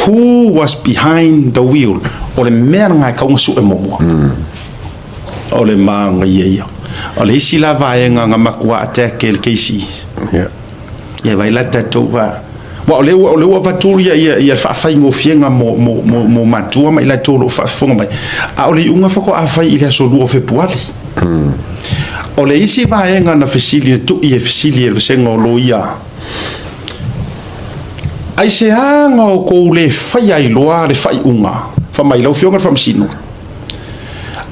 who was behind the wheel? O le mea lena e tatau ona sue muamua. O le manaia ia. O le isi la vaega na matua attack e le KCs. Ia. Ia vai la tatou va. Aua o lea ua, o lea ua avatu ia, ia, ia faafaigofieina mo, mo, mo, mo matua ma i latou o lo o faafofoga mai. A o le iuga faatoa fai i le aso 2 o Fepuari. O le isi vaega na fesili, na tui e fesili e le vasega o loia, Aisea na outou le faia ai loa le faaiuga? Fai mai, lau Afioga i le Faamasino,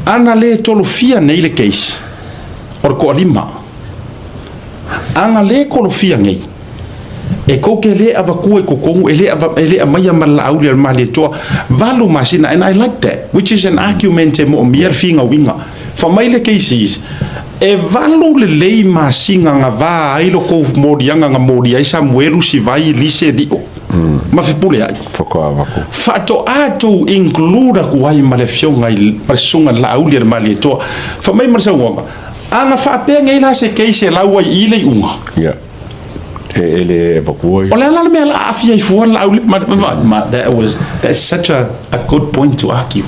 Ana le tolofia nei le case, o le toalima. Ana le tolofia nei, E kou te le avatua i totonu, e le, e le aumaia ma le Laauli a le Malietoa, 8 masina, and I like that, which is an argument e moomia le figauiga. Fa mai le cases, e 8 lelei masina na va ai lo kou moliaga na molia ai Samuelu, Sivai, Lise, Lio ma Fepule ai. Whakaawako. Faatoa tou include aku ai ma le afioga i ma le susuga i le Laauli a le Malietoa. Fa mai ma le saunoaga, aga faapea nei la se case e lau ai i le iuga. E le evakua. O le ala le mea la aafia ai fua le Laauli ma, that's such a good point to argue.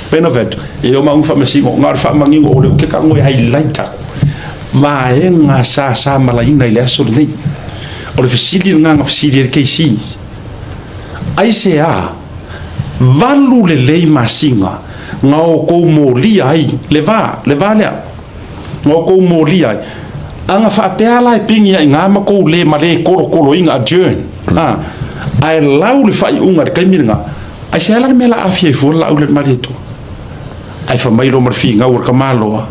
Pena fai atu, e o maunga faamasino, na o le faamanino o le o ke tago e highlight aku. Vaega sa sa malaina i le aso lenei. O le fesili lena na fesili e le KC. Ai se a, 8 lelei masina na o kou molia ai, le va lea, na o kou molia ai. Aga faapea la e pingi ai ngā ma kou le ma le kolokolo inga adjourn. Ah, ae lau le faaiuga i le taimi lena, ai se ala le mea la aafia ai fua le Laauli a le Malietoa. Ae fai mai loa ma le figau o le tamaloa,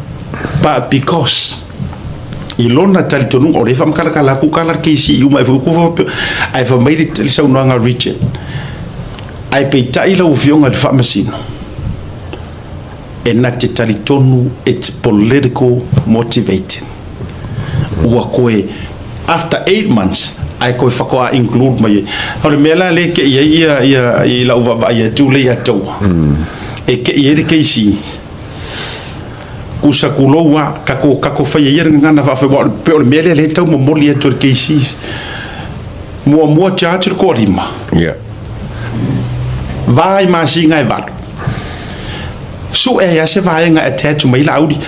but because i lona talitonuga, o lea e faamatalatala atu tala le KC uma e foi kufa, ae fai mai le saunoaga a Richard, ae peitai lau afioga i le faamasino, e na te talitonu it's political motivated. Ua koe after 8 months ae koe whakoa include mai ai. O le mea la le ke i ai ia, ia, i lau vaavaai atu le ia taua. E ke i ai le KC. Kusa kulou a, kako fai ia ngana whaawhai, wa pe o le mea lea le tau momoli atu le KC. Mua mua charge le toalima. Vai masina e 8. Su e ia se vaega attach mai Laauli.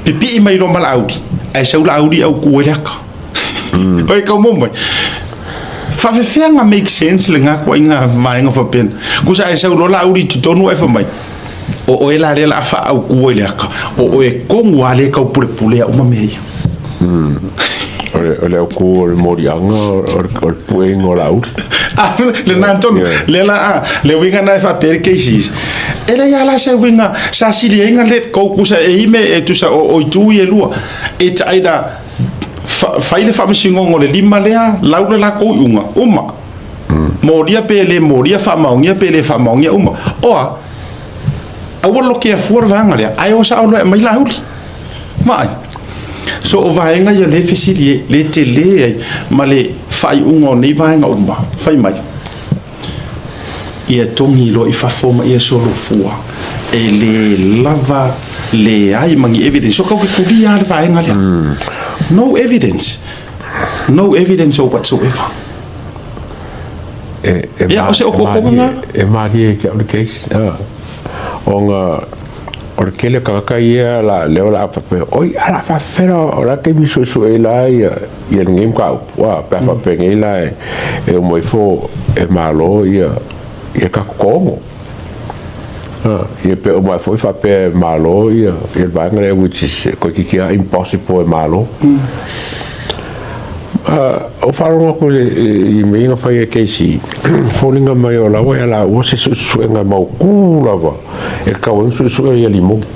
Pipii mai loa ma Laauli. Ae sau Laauli au ku e le aka. Oi kau mo mai. Faafefea make sense le ngā kua inga vaega faapena. Kusa ae sau loa Laauli i totonu ae fai mai. O oe la lea la a faaau kua i le aka. O oe kongu a le kau pule pule a uma mea ia. O le au ku o le morianga o le puenga o Laauli. Ah, le nā tonu, le la a, le winga na e whapere cases. E le ia la se winga, sa sili e inga let kou kusa e ime e tusa o i tui e lua. E ta aida, fai le whaamasingongo le lima lea, lau le la kou i unga, uma. Moria pe le moria, whaamaongia pe le whaamaongia, uma. Oa, aua lo ke afua le vanga lea, ai o sa o loe mai Laauli. Mai. So o vaega ia le fesili e, le te le ai, ma le faaiuga o nei vaega uma, fai mai. Ia togi loa i fafo ma ia solofua, e le lava le ai ma ni evidence. So kau ke kulia le vaega lea. No evidence. No evidence or whatsoever. E, Ia, o se okookoga ngā? E marie ke au le case. Ah. O ngā, o le kele kaka ia la leo la faapea, oi ala faafefea o la taimi suesue la ia ia lenei mataupu a pe a faapea nei la e uma ifo e malo ia ia tatou totogo. Ia pe uma foi faapea e malo ia ia le vaega lea, which is toeitiiti lava impossible e malo. O faalogo atu i mea na fai e KC, foliga mai o laua ia laua se suesuega mautū lava e tatau ai ona suesue ia limogi.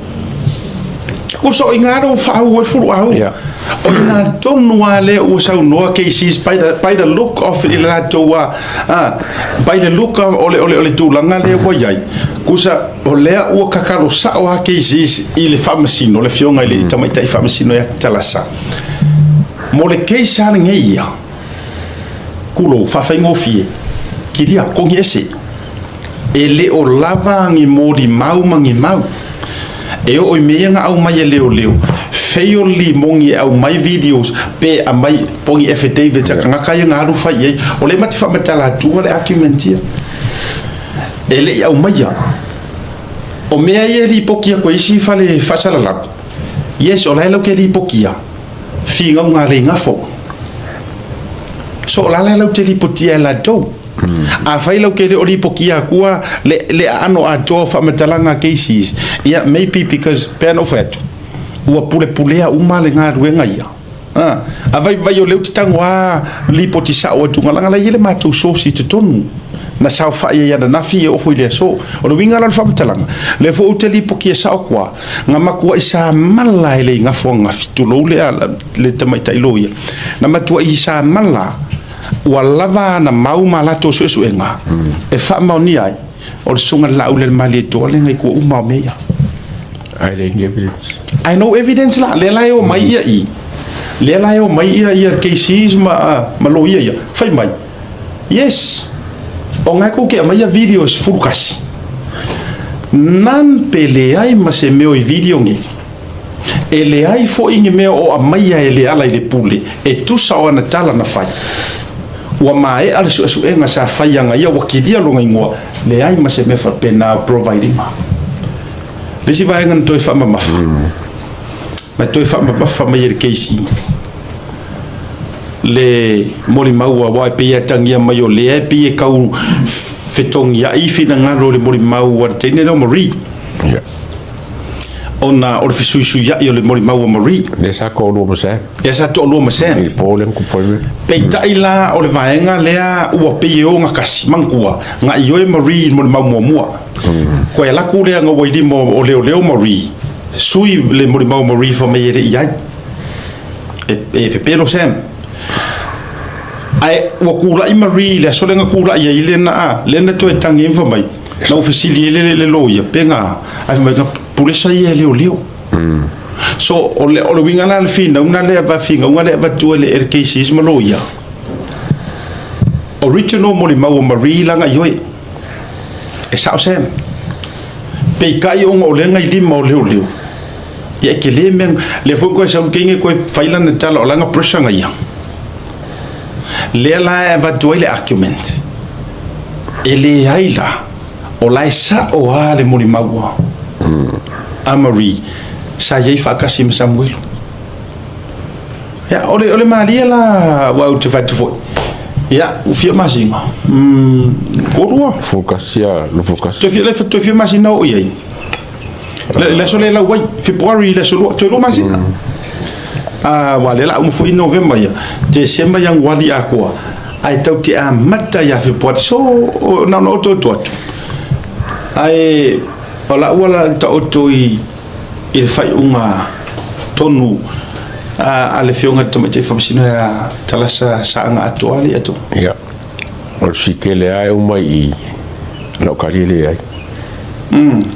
Kusa o inā leo whaau e furu au. O inā tonu a lea ua saunoa KCs by the look of i le latou a, by the look of o le tulaga lea ua iai. Kusa o lea ua kakalo sao a KCs i le faamasino, le afioga i le tamaitai faamasino ia Talasa. Mo le case a lenei ia, kulou faafaigofie, kilia, kogi ese. E le o lava ni moli mau ma ni mau. E o i mea nga au mai e leo leo. Fei o limogi e au mai videos pe a mai pongi affidavits a kangaka ia nga alu fai ai. O le mati whaamatala atua le argument ia. E le i au mai ia. O mea ia lipoki a koe isi fale whaasalalau. Yes, o lae lau ke lipoki ia. Whingau ngā le ngafo. So o la lae lau te lipotia e latou. A fai lau ke le o lipokia kua le ano a toa whaamatalaga cases. Ia, maybe because pe ano whai atu. Ua pule pulea uma le ngā ruenga ia. Ah, a vai vai o leu te tango a lipoti sa o atu ngalanga la ia le mātou source i te tonu. Na sao whai ia na nafi e ofo i le aso. O le winga la le whaamatalaga. Le fo u te lipoki e sao kua. Ngā makua i sa mala e le ngafo ngafi. Tulou le, le tamaitai lo ia. Na matua i sa mala. Ua lava ana mau ma latou suesuega e faamaonia ai, o le Susuga i le Laaulialemalietoa lea na i tua uma o mea ia. Ae leai ni evidence. Ae no evidence la, lea la e omai ia i, lea la e omai ia ia KCs ma, ma loia ia, fai mai, yes, o nga kou ke aumaia video e 11. Nan pe leai ma se mea o i video nei. E leai foi ni mea o aumaia e le ala i le pule e tusa o ana tala na fai. Ua maea le suesuega sa fai aga ia ua kilia lona igoa, leai ma se mea faapena o providing-a. Le isi vaega na toe faamamafa, na toe faamamafa mai e le KC le molimau aua e pei e atagia mai o lea e pei e tau fetogiai finagalo o le molimau a le teine lea o Marie. Ona o le fesuisuiai o le molimau a Marie. Lea sa toalua ma Sam. Lea sa toalua ma Sam. I le po lea na tupu ai mea. Peitai la o le vaega lea ua pei e ogatasi, manatua, na ioe Marie i le molimau muamua. Koe alu atu lea na ua i lima o leoleo Marie, sui le molimau a Marie fai mai e le i ai. E pepelo Sam. Ae ua tulai Marie i le aso lea na tulai ai lena, lea na toe tagi ai ma fai mai, Na ou fesili ai le le loia, pe na, ae fai mai, na pulesa ia e leoleo. So, o le, o le uiga la le finauga lea, va finauga lea avatu e le, e le KCs ma loia, original molimau o Marie la na ioe, e sao Sam. Peitai ona o lea na i lima o leoleo, ia e tele mea, lea foi na toe sau le teine toe fai lana tala o lana pressure na ia. Lea la e avatu ai le argument, e leai la, o la e sao lava le molimau a Marie sa i ai faatasi ma Samuelu. Ia, o le, o le malie la, aua ou te fai atu foi, ia, ua fia masina, tolu lava. Fukasi a, lufukasi. Toe fia, toe fia masina o i ai. Le, le aso lea e lau ai, February i le aso lua, toe lua masina. Aua o lea o le a uma foi Novema ia, Tesema, Ianuari atoa, ae tatou te amata ia Fepuari. So, na ona otooto atu. Ae o lau ala i le taoto i i le faaiuga tonu a le Afioga i le Tamaitai Faamasino ia Talasa Saaga Atoa le Atoa. Ia, o le sikele lava e uma i i, lau kali e leai.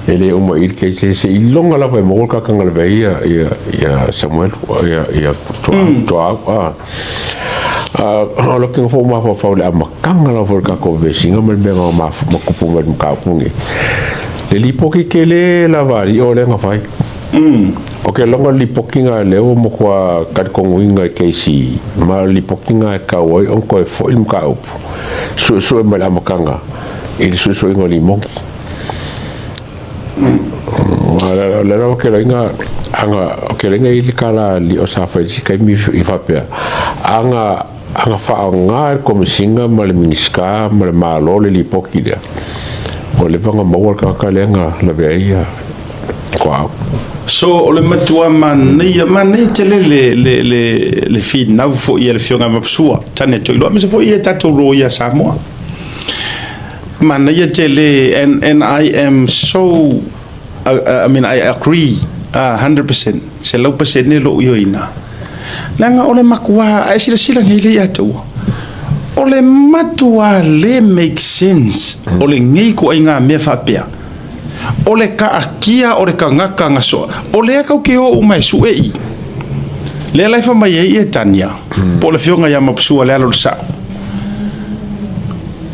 E le uma i le case seiloga lava e maua le tagata na lavea ai ia, ia, ia Samuelu, ia, ia Toau, a. O lou kega foi ua mafaufau i le amataga lava foi o le tatou vesiga ma le mea na ma tupu mai le mataupu lenei. Le lipoti tele lava a alii o lea na fai. O ke loga o le lipoti na lea ua matua talitonuina e KC, ma o le lipoti na e tatau ai ona toe foi le mataupu, suesue mai le amataga i le suesuega o limoni. O le lava keloiga aga keloiga i le tala li o sa fai i le isi taimi i faapea aga aga faaaoga e le Komesina ma le Minisita ma le Malo le lipoti lea ua leva ona maua le tagata lea na lavea ai ia Toau. So o le matua manaia, manaia tele le, le, le, le finau foi a le Afioga ia Mapusua, Tane Toiloa, aemaise foi ia tatou loia a Samoa. Manaia tele and, and I am so, I mean I agree 100%, 100% lou ioeina. Leaga o le matua, a e silasila nei lea ia te ua, o le matua le make sense o lenei ituaiga mea faapea. O le taatia o le tagata na soa, o lea tou te o uma e sue i. Lea la e fai mai ai Tania, po o le afioga ia Mapusua le alo o le sao.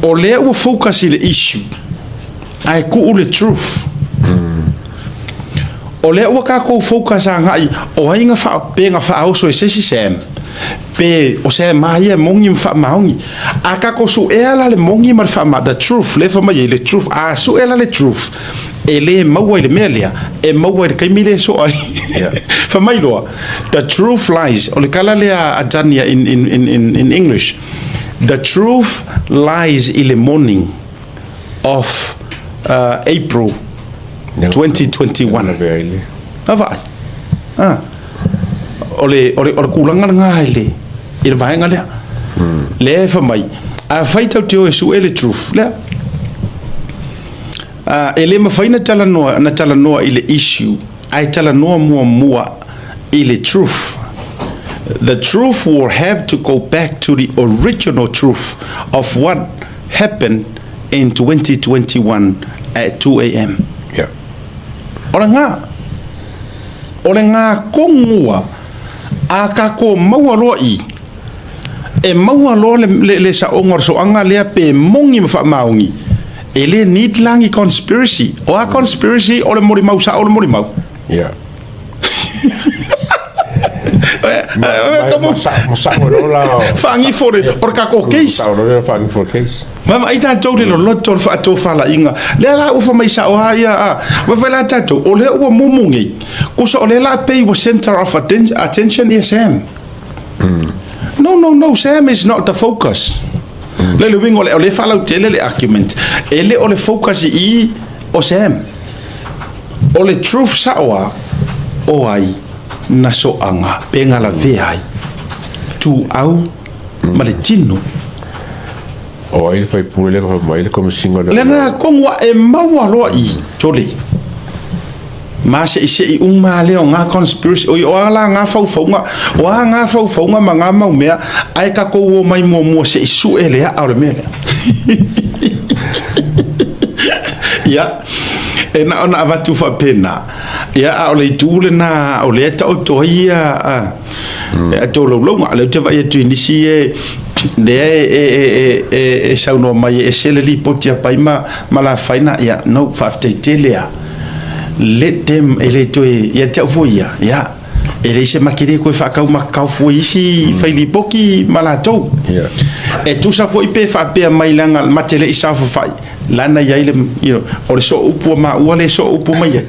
O lea ua focus i le issue, ae tuu le truth. O lea ua tatou focus agai, o ai na faa, pe na faaoso e se isi Sam, pe o Sam lava ia e moni ma faamaoni. A tatou suea la le moni ma le faamaoni, the truth, lea e fai mai ai le truth, a sue la le truth, e le maua i le mea lea, e maua i le taimi lea e soa ai. Fai mai loa, the truth lies, o le tala lea a Tania in, in, in, in, in English, the truth lies i le morning of April 2021. A vaai. Ah. O le, o le, o le tulaga lena i le, i le vaega lea. Lea e fai mai, afai tatou te o e sue le truth lea, e le mafai na talanoa, na talanoa i le issue, ae talanoa muamua i le truth. The truth will have to go back to the original truth of what happened in 2021 at 2 am. Yeah. O le ngā, o le ngā kongua a kako maua loa i, e maua loa le, le, le saonga o le soaga lea pe moni ma faamaoni, e le need la ni conspiracy. O a conspiracy o le molimau sao o le molimau. Yeah. Faagifo le o le tatou case. Sao loa le faagifo le case. Vaavaai tatou le loloto o le faatofalaiga. Lea la ua fai mai sao lava ia a. Vaavaai la tatou, o lea ua mumu nei. Kusa o lea la pei ua center of attention ia Sam. No, no, no, Sam is not the focus. Le le uiga o le, o lea e faalautele le argument. E le o le focus i i o Sam. O le truth sao a, o ai na soaga pe na lavea ai tuau ma le tino. O ai le faipule lea ka fai mai le Komesina o Le Leoleo. Tonu a e maua loa i tole ma seʻiseʻi uma a lea o nga conspiracy oi o a la nga faufauga o a nga faufauga ma nga mau mea ae tatou o mai muamua seʻi suʻe le aʻa o le mea lea. Ia, e na ona avatu faapena. Ia, a o le itu lena o lea e taoto ai ia a, e a tolaulauga. O lea ou te vaai atu i nisi e, lea e, e, e, e, e, e saunoa mai e ese le lipoti a Pai ma, ma Lafaina. Ia, no, faafetai tele a. Let them, e le toe, ia te au foi ia, ia. E leai se make le toe faataumakao fua i isi fai lipoti ma latou. Yeah. E tusa foi pe faapea mai leaga ma te le i saofafai, lana i ai le, you know, o le soo upu a maua le soo upu mai ai.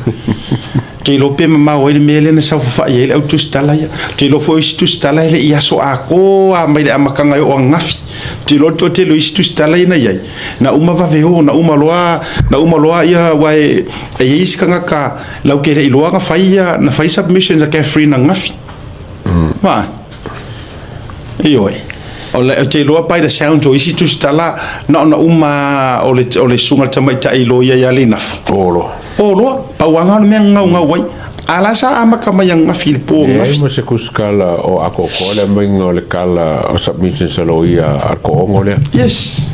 Te iloa pe mamao ai le mea lea na saofafai ai le au tusitala ia. Te iloa foi o isi tusitala e le i aso atoa mai le amataga e oo ananafi. Te iloa le toatele o isi tusitala ia na i ai, na uma vave o, na uma loa, na uma loa ia, aua e, e i ai isi tagata Lau ke le iloa na fai ia, na fai submissions a Catherine ananafi. Ma. Ioe. O le, ou te iloa by the sounds o isi tusitala, na ona uma o le, o le susuga i le tamaitai loia ia Leinafo. O loa. O loa. Pauaga o le mea na gaugau ai. A la sa amata mai ananafi i le po Leai ananafi. ma se tusitala o atoatoa le aumaiga o le tala o submissions a loia a le toaono lea. Yes.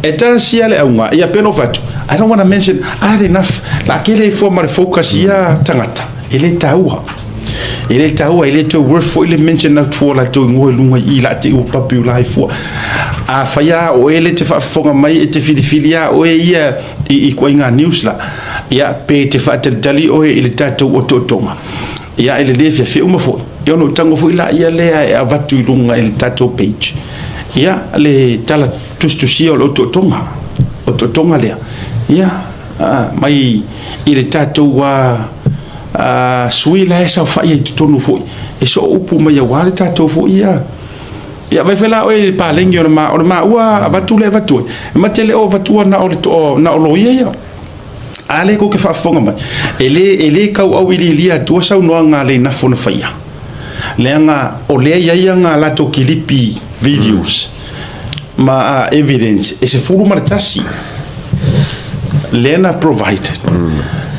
E tasi lava le auga, ia pei ona ou fai atu, I don't wanna mention, I had enough, la tele ai fua ma le focus i ia tagata, e le taua. E le taua, e le toe worth foi le mention atu fua o latou igoa i luga i i la te i ua papi ula ai fua. Afai lava o oe le te faafofoga mai e te filifili lava oe ia i ituaiga news la, ia pe te faatalitali oe i le tatou otootoga, ia e lelei fiafia uma foi. Ia ona ou tago foi laia lea e avatu i luga i le tatou page. Ia le tala tusitusia o le otootoga, otootoga lea. Ia mai i le tatou sui la e saofai ai i totonu foi, e soo upu mai aua le tatou foi ia. Ia vaai foi la oe i le paleni o le ma, o le maua avatu lea e avatu ai, e ma te le o avatua na o le toa, na o loia ia. A lea kou te faafofoga mai, e le, e le tau auiliilia atua saunoaga a Leinafo na faia, leaga o lea e i ai ana latou kilipi videos ma evidence e 11 lea na provide.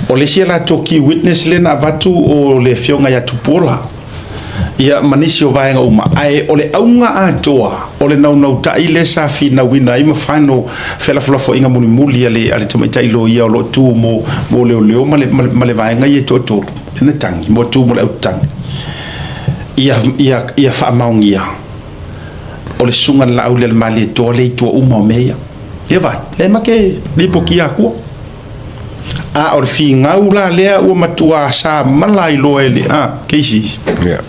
O le isi a latou key witness lea na avatu o le afioga ia Tupuola. Ia, ma nisi o vaega uma. Ae o le auga atoa o le naunautai lea sa finauina ai ma final felafolafoaiga mulimuli a le, a le tamaitai loia o lo o tu mo, mo leoleo ma le, ma le, ma le vaega ia e toatolu, lea na tagi, mo tu mo le autagi, ia, ia, ia faamaonia o le susuga i le Laaulialemalietoa lea i tua uma o mea ia. Ia vaai, lea ma te lipotia atua. A o le finau la lea ua matua samala ai loa e le a Casey. Yeah.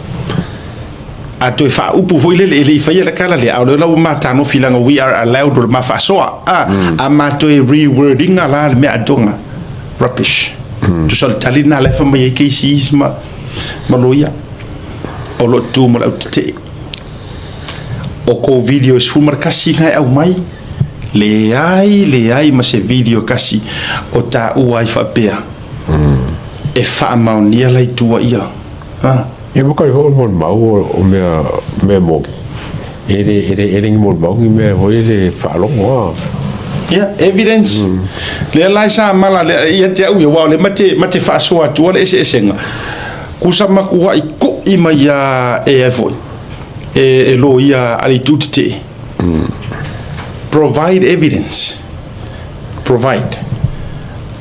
A toe faaupu foi lele e le i faia le tala lea, a o lea la ua ma tanofi leaga we are allowed o le ma faasoa. A, a ma toe reword ina la le mea atoga. Rubbish. Tusa o le tali lena la e fai mai ai Casey ma, ma loia. O lo o tu ma le autetee. O kou video e 11 na e aumai, Leai, leai ma se video kasi o taua ai faapea e faamaonia la i tua ia. Ha? Ia ma kai hoi molimau o mea mea moni. E le e le e le ni molimau ni mea foi le faalogo a. Ia, evidence. Lea la e sa mala lea ia te au ia, aua o lea ma te ma te faasoa atua le eseesega. Kusa matuaʻi kuʻi mai iā e ai foi e e loia a le itu tetee. Provide evidence. Provide.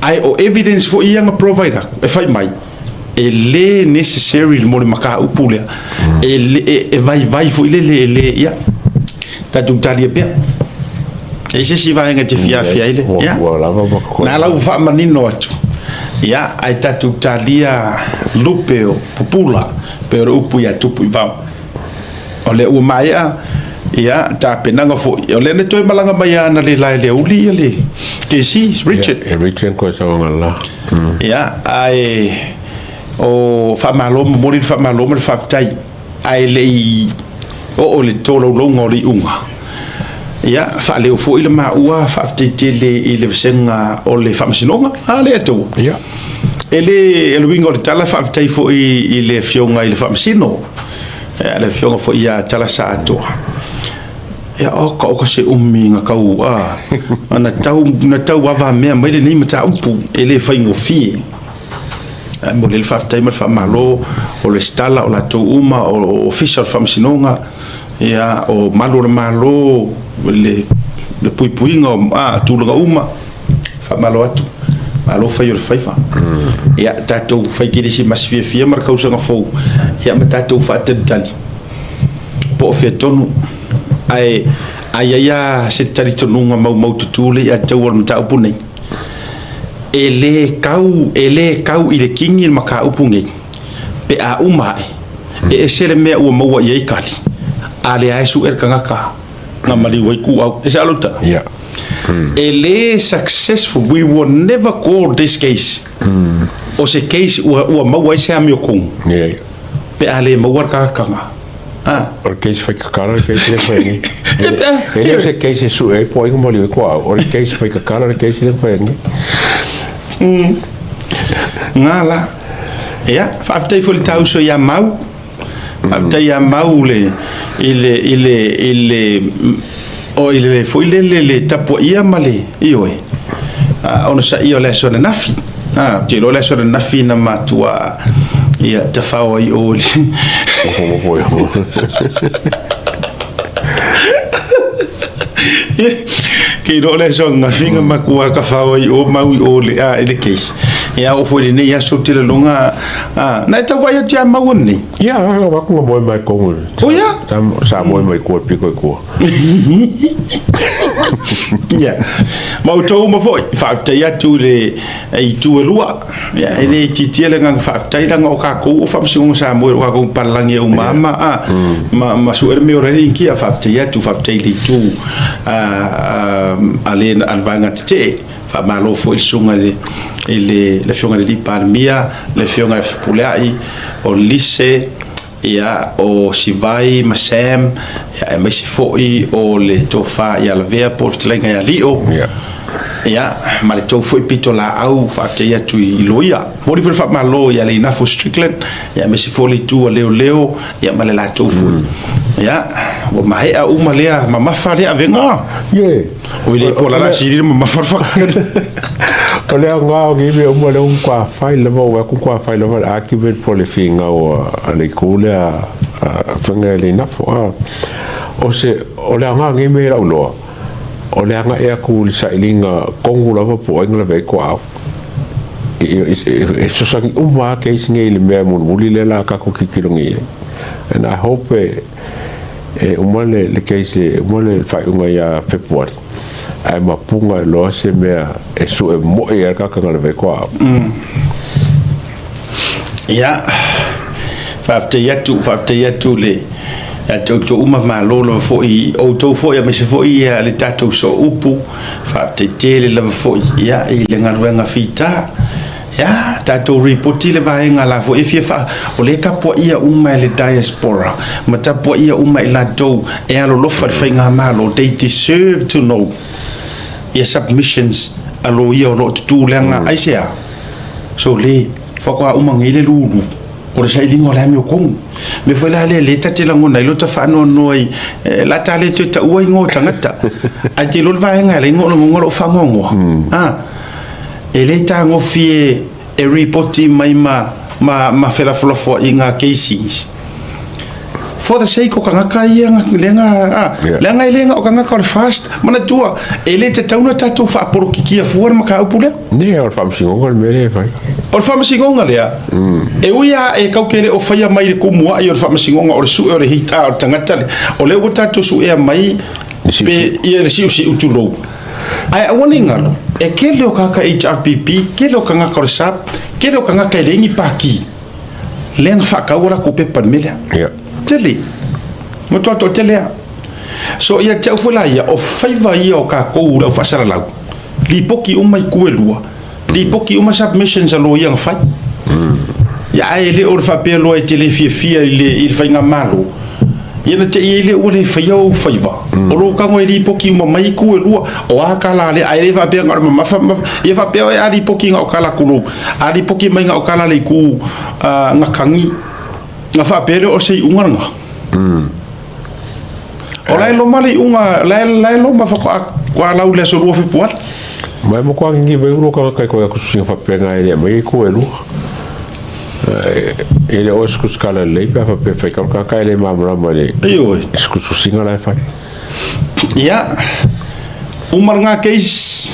Ae o evidence foi ia na provide aku e fai mai e le necessary mo le mataupu lea. E le e, e vaivai foi lele e le ia. Tatou talia pea. E i ai se isi vaega e te fia afia ai le? Ia. Ua lava ma koe. Na la ua faamanino atu. Ia, ae tatou talia lupe o pupula, pei o le upu ia Tupu i Vao. O lea ua maea, ia, tapenaga foi. O lea na toe malaga mai lava analeila e le aoauli ia le KC, Richard. Ia, e Richard koe sauanga la. Ia, ae o faamalo, momoli le faamalo ma le faafetai. Ae le i oo i le tolaulauga o le iuga, ia, faaleo foi le maua faafetai tele i le vasega o le Faamasinoga, a lea taua. Ia. E le, o le uiga o le tala, faafetai foi i le Afioga i le Faamasino, ia, le Afioga foi ia Talasa Atoa. Ia, oka oka se umi na tau, a, na tau, na tau avamea mai lenei mataupu, e le faigofie. Ae momoli ai le faafetai ma le faamalo o Resitala, o latou uma, o Ofisa o le Faamasinoga, ia, o Malu o le Malo, le, le puipuiga o a, tulaga uma. Faamalo atu. Malo fai o le faiva. Ia, tatou fai kerisimasi fiafia ma le tausaga fou, ia ma tatou faatalitali po o fea tonu. Ae a i ai lava se talitonuga maumaututu le ia te au o le mataupu nei, E le kau, e le kau i le kini le mataupu nei, pe a uma ae, e ese le mea ua maua i ai kali, a lea e suʻe le tagata na maliu ai kuau. E sao lou tala? Yeah. E le successful, we will never call this case o se case ua, ua maua ai se amiotonu, Yeah. pe a le maua le tagata. Ah. O le case fai kakala le case le fai ni. E le o se case e sue ai po ai ngomali ai ko au. O le case fai kakala le case le fai ni. Ngā la. Ia, faafetai foi le tauso ia Mau. Faafetai ia Mau le, i le, i le, i le, o i le foi le, le, le tapuaia ma le, ioe, onosaia o le aso ananafi. A, ou te iloa o le aso ananafi na matua, ia, tafao ai o i le. Nofo nofo ia. Ke iloa o le aso ananafi na matua tafao ai o Mau i o le, a, i le case. Ia, oo foi i lenei aso ou te lagona, a, na e tau vaai atu ia Mau ananei? Ia, o aku na moe mai kongu. O ia? Sa moe mai kua piko i kua. Ia. Ma outou uma foi, faafetai atu i le itu e lua. Ia, e le itiitia le agaga faafetai leaga o kakou o Faamasinoga Samoa, o kakou palalagi e uma ma, a, ma, ma sue le mea o la e Initia. Faafetai atu, faafetai i le itu a, a, a le, a le vaega tetee. Faamalo foi i le susuga i le, i le, le Afioga i le Alii Palemia, le Afioga ia Fepuleai, o Lise, Ia, o Sivai ma Sam, ia, aemaise foi o le Tofa ia Lavea po o le Fetalaiga ia Lio, ia, ma le tou foi pitolaau faafetai atu i loia. Momoli foi le faamalo ia Leinafo Strickland, ia, aemaise foi o le itu a Leoleo, ia, ma le latou foi. Ia, ua maea uma lea mamafa lea avega. Ie. Oi le po la la sili le mamafa le whakakana. O le aoga o nei mea uma lea ua matua fai lava, ua aku matua fai lava le argument po o le finau a le itu lea a faiga e le inafo a. O se, o le aoga o nei mea i lau iloa, o le agai atu i le sailiga tonu lava po o ai na lavea ai tuaau. E fesoasoani uma lava case nei i le mea mulimuli lea o le a tatou tilotilo nei i ai. And I hope e E uma le case, e uma le faaiuga ia Fepuari, ae mapuga loa se mea e sue moi ai le tagata na lavea ai toaau. Ia, faafetai atu, faafetai atu le ia te outou uma, malo lava foi i outou foi aemaise foi ia le tatou sooupu, faafetai tele lava foi ia i le galuega fita. Ia, tatou ripoti le vaega la foi e fia faa, o lea e tapuaia uma e le diaspora, ma tapuaia uma e latou e alolofa i le faigamalo, they deserve to know ia submissions a loia o lo o tutū leaga aisea? So le, faatoa uma nei le lulu o le sailiga o le amiotonu. Mea foi la lea, lea ta te lagona ai lota faanoanoa i, la ta le toe taua igoa o tagata, ae te iloa le vaega e ala ai ona ou lagona lou faanoanoa, a. E le tagofie e ripoti mai ma ma felafolafoaiga a cases for the sake o tagata ia leaga leaga e le na o tagata o le FAST. Manatua, e le tatau ona tatou faapolokikia fua le mataupu lea. Ia, o le faamasinoga le mea lea e fai. O le faamasinoga lea, e ui lava e tatou te le o faia mai le tumuai o le faamasinoga o le sue o le hita o le tagata lea, o lea ua tatou suea mai pe ia le siusiu tulou. Ae aua ne i galo, e tele o tagata HRPP, tele o tagata o le SAP, tele o tagata e leai ni pati, lea na faatau a latou pepa i le mea lea. Ia. Tele. Matua toatele lava. So ia te au foi la ia, o faiva ia o tatou le au faasalalau, lipoti uma itu e lua, lipoti uma submissions a loia na fai. Ia ae le o le faapea loa e te le fiafia i le, i le faigamalo, ia na te i ai lea ua le faia ou faiva. O lou tago e lipoti uma mai itu e lua, o a tala a lea, ae le faapea na o le mamafa mamafa. Ia faapea oe a lipoti na o tala tulou, a lipoti mai na o tala a le itu na tagi, na faapea lea o se iuga lena. O la e loma le iuga, la e, la e loma faatoa lau i le aso 2 o Fepuari. Ma e matua agigi mai ulo tagata i koe atu sina faapea e le aumai ai itu e lua. E le o e sukusikala lelei pe a faapea e fai kau tagata e le malamalama i le Ioe. sukususiga la e fai. Ia, uma lena case.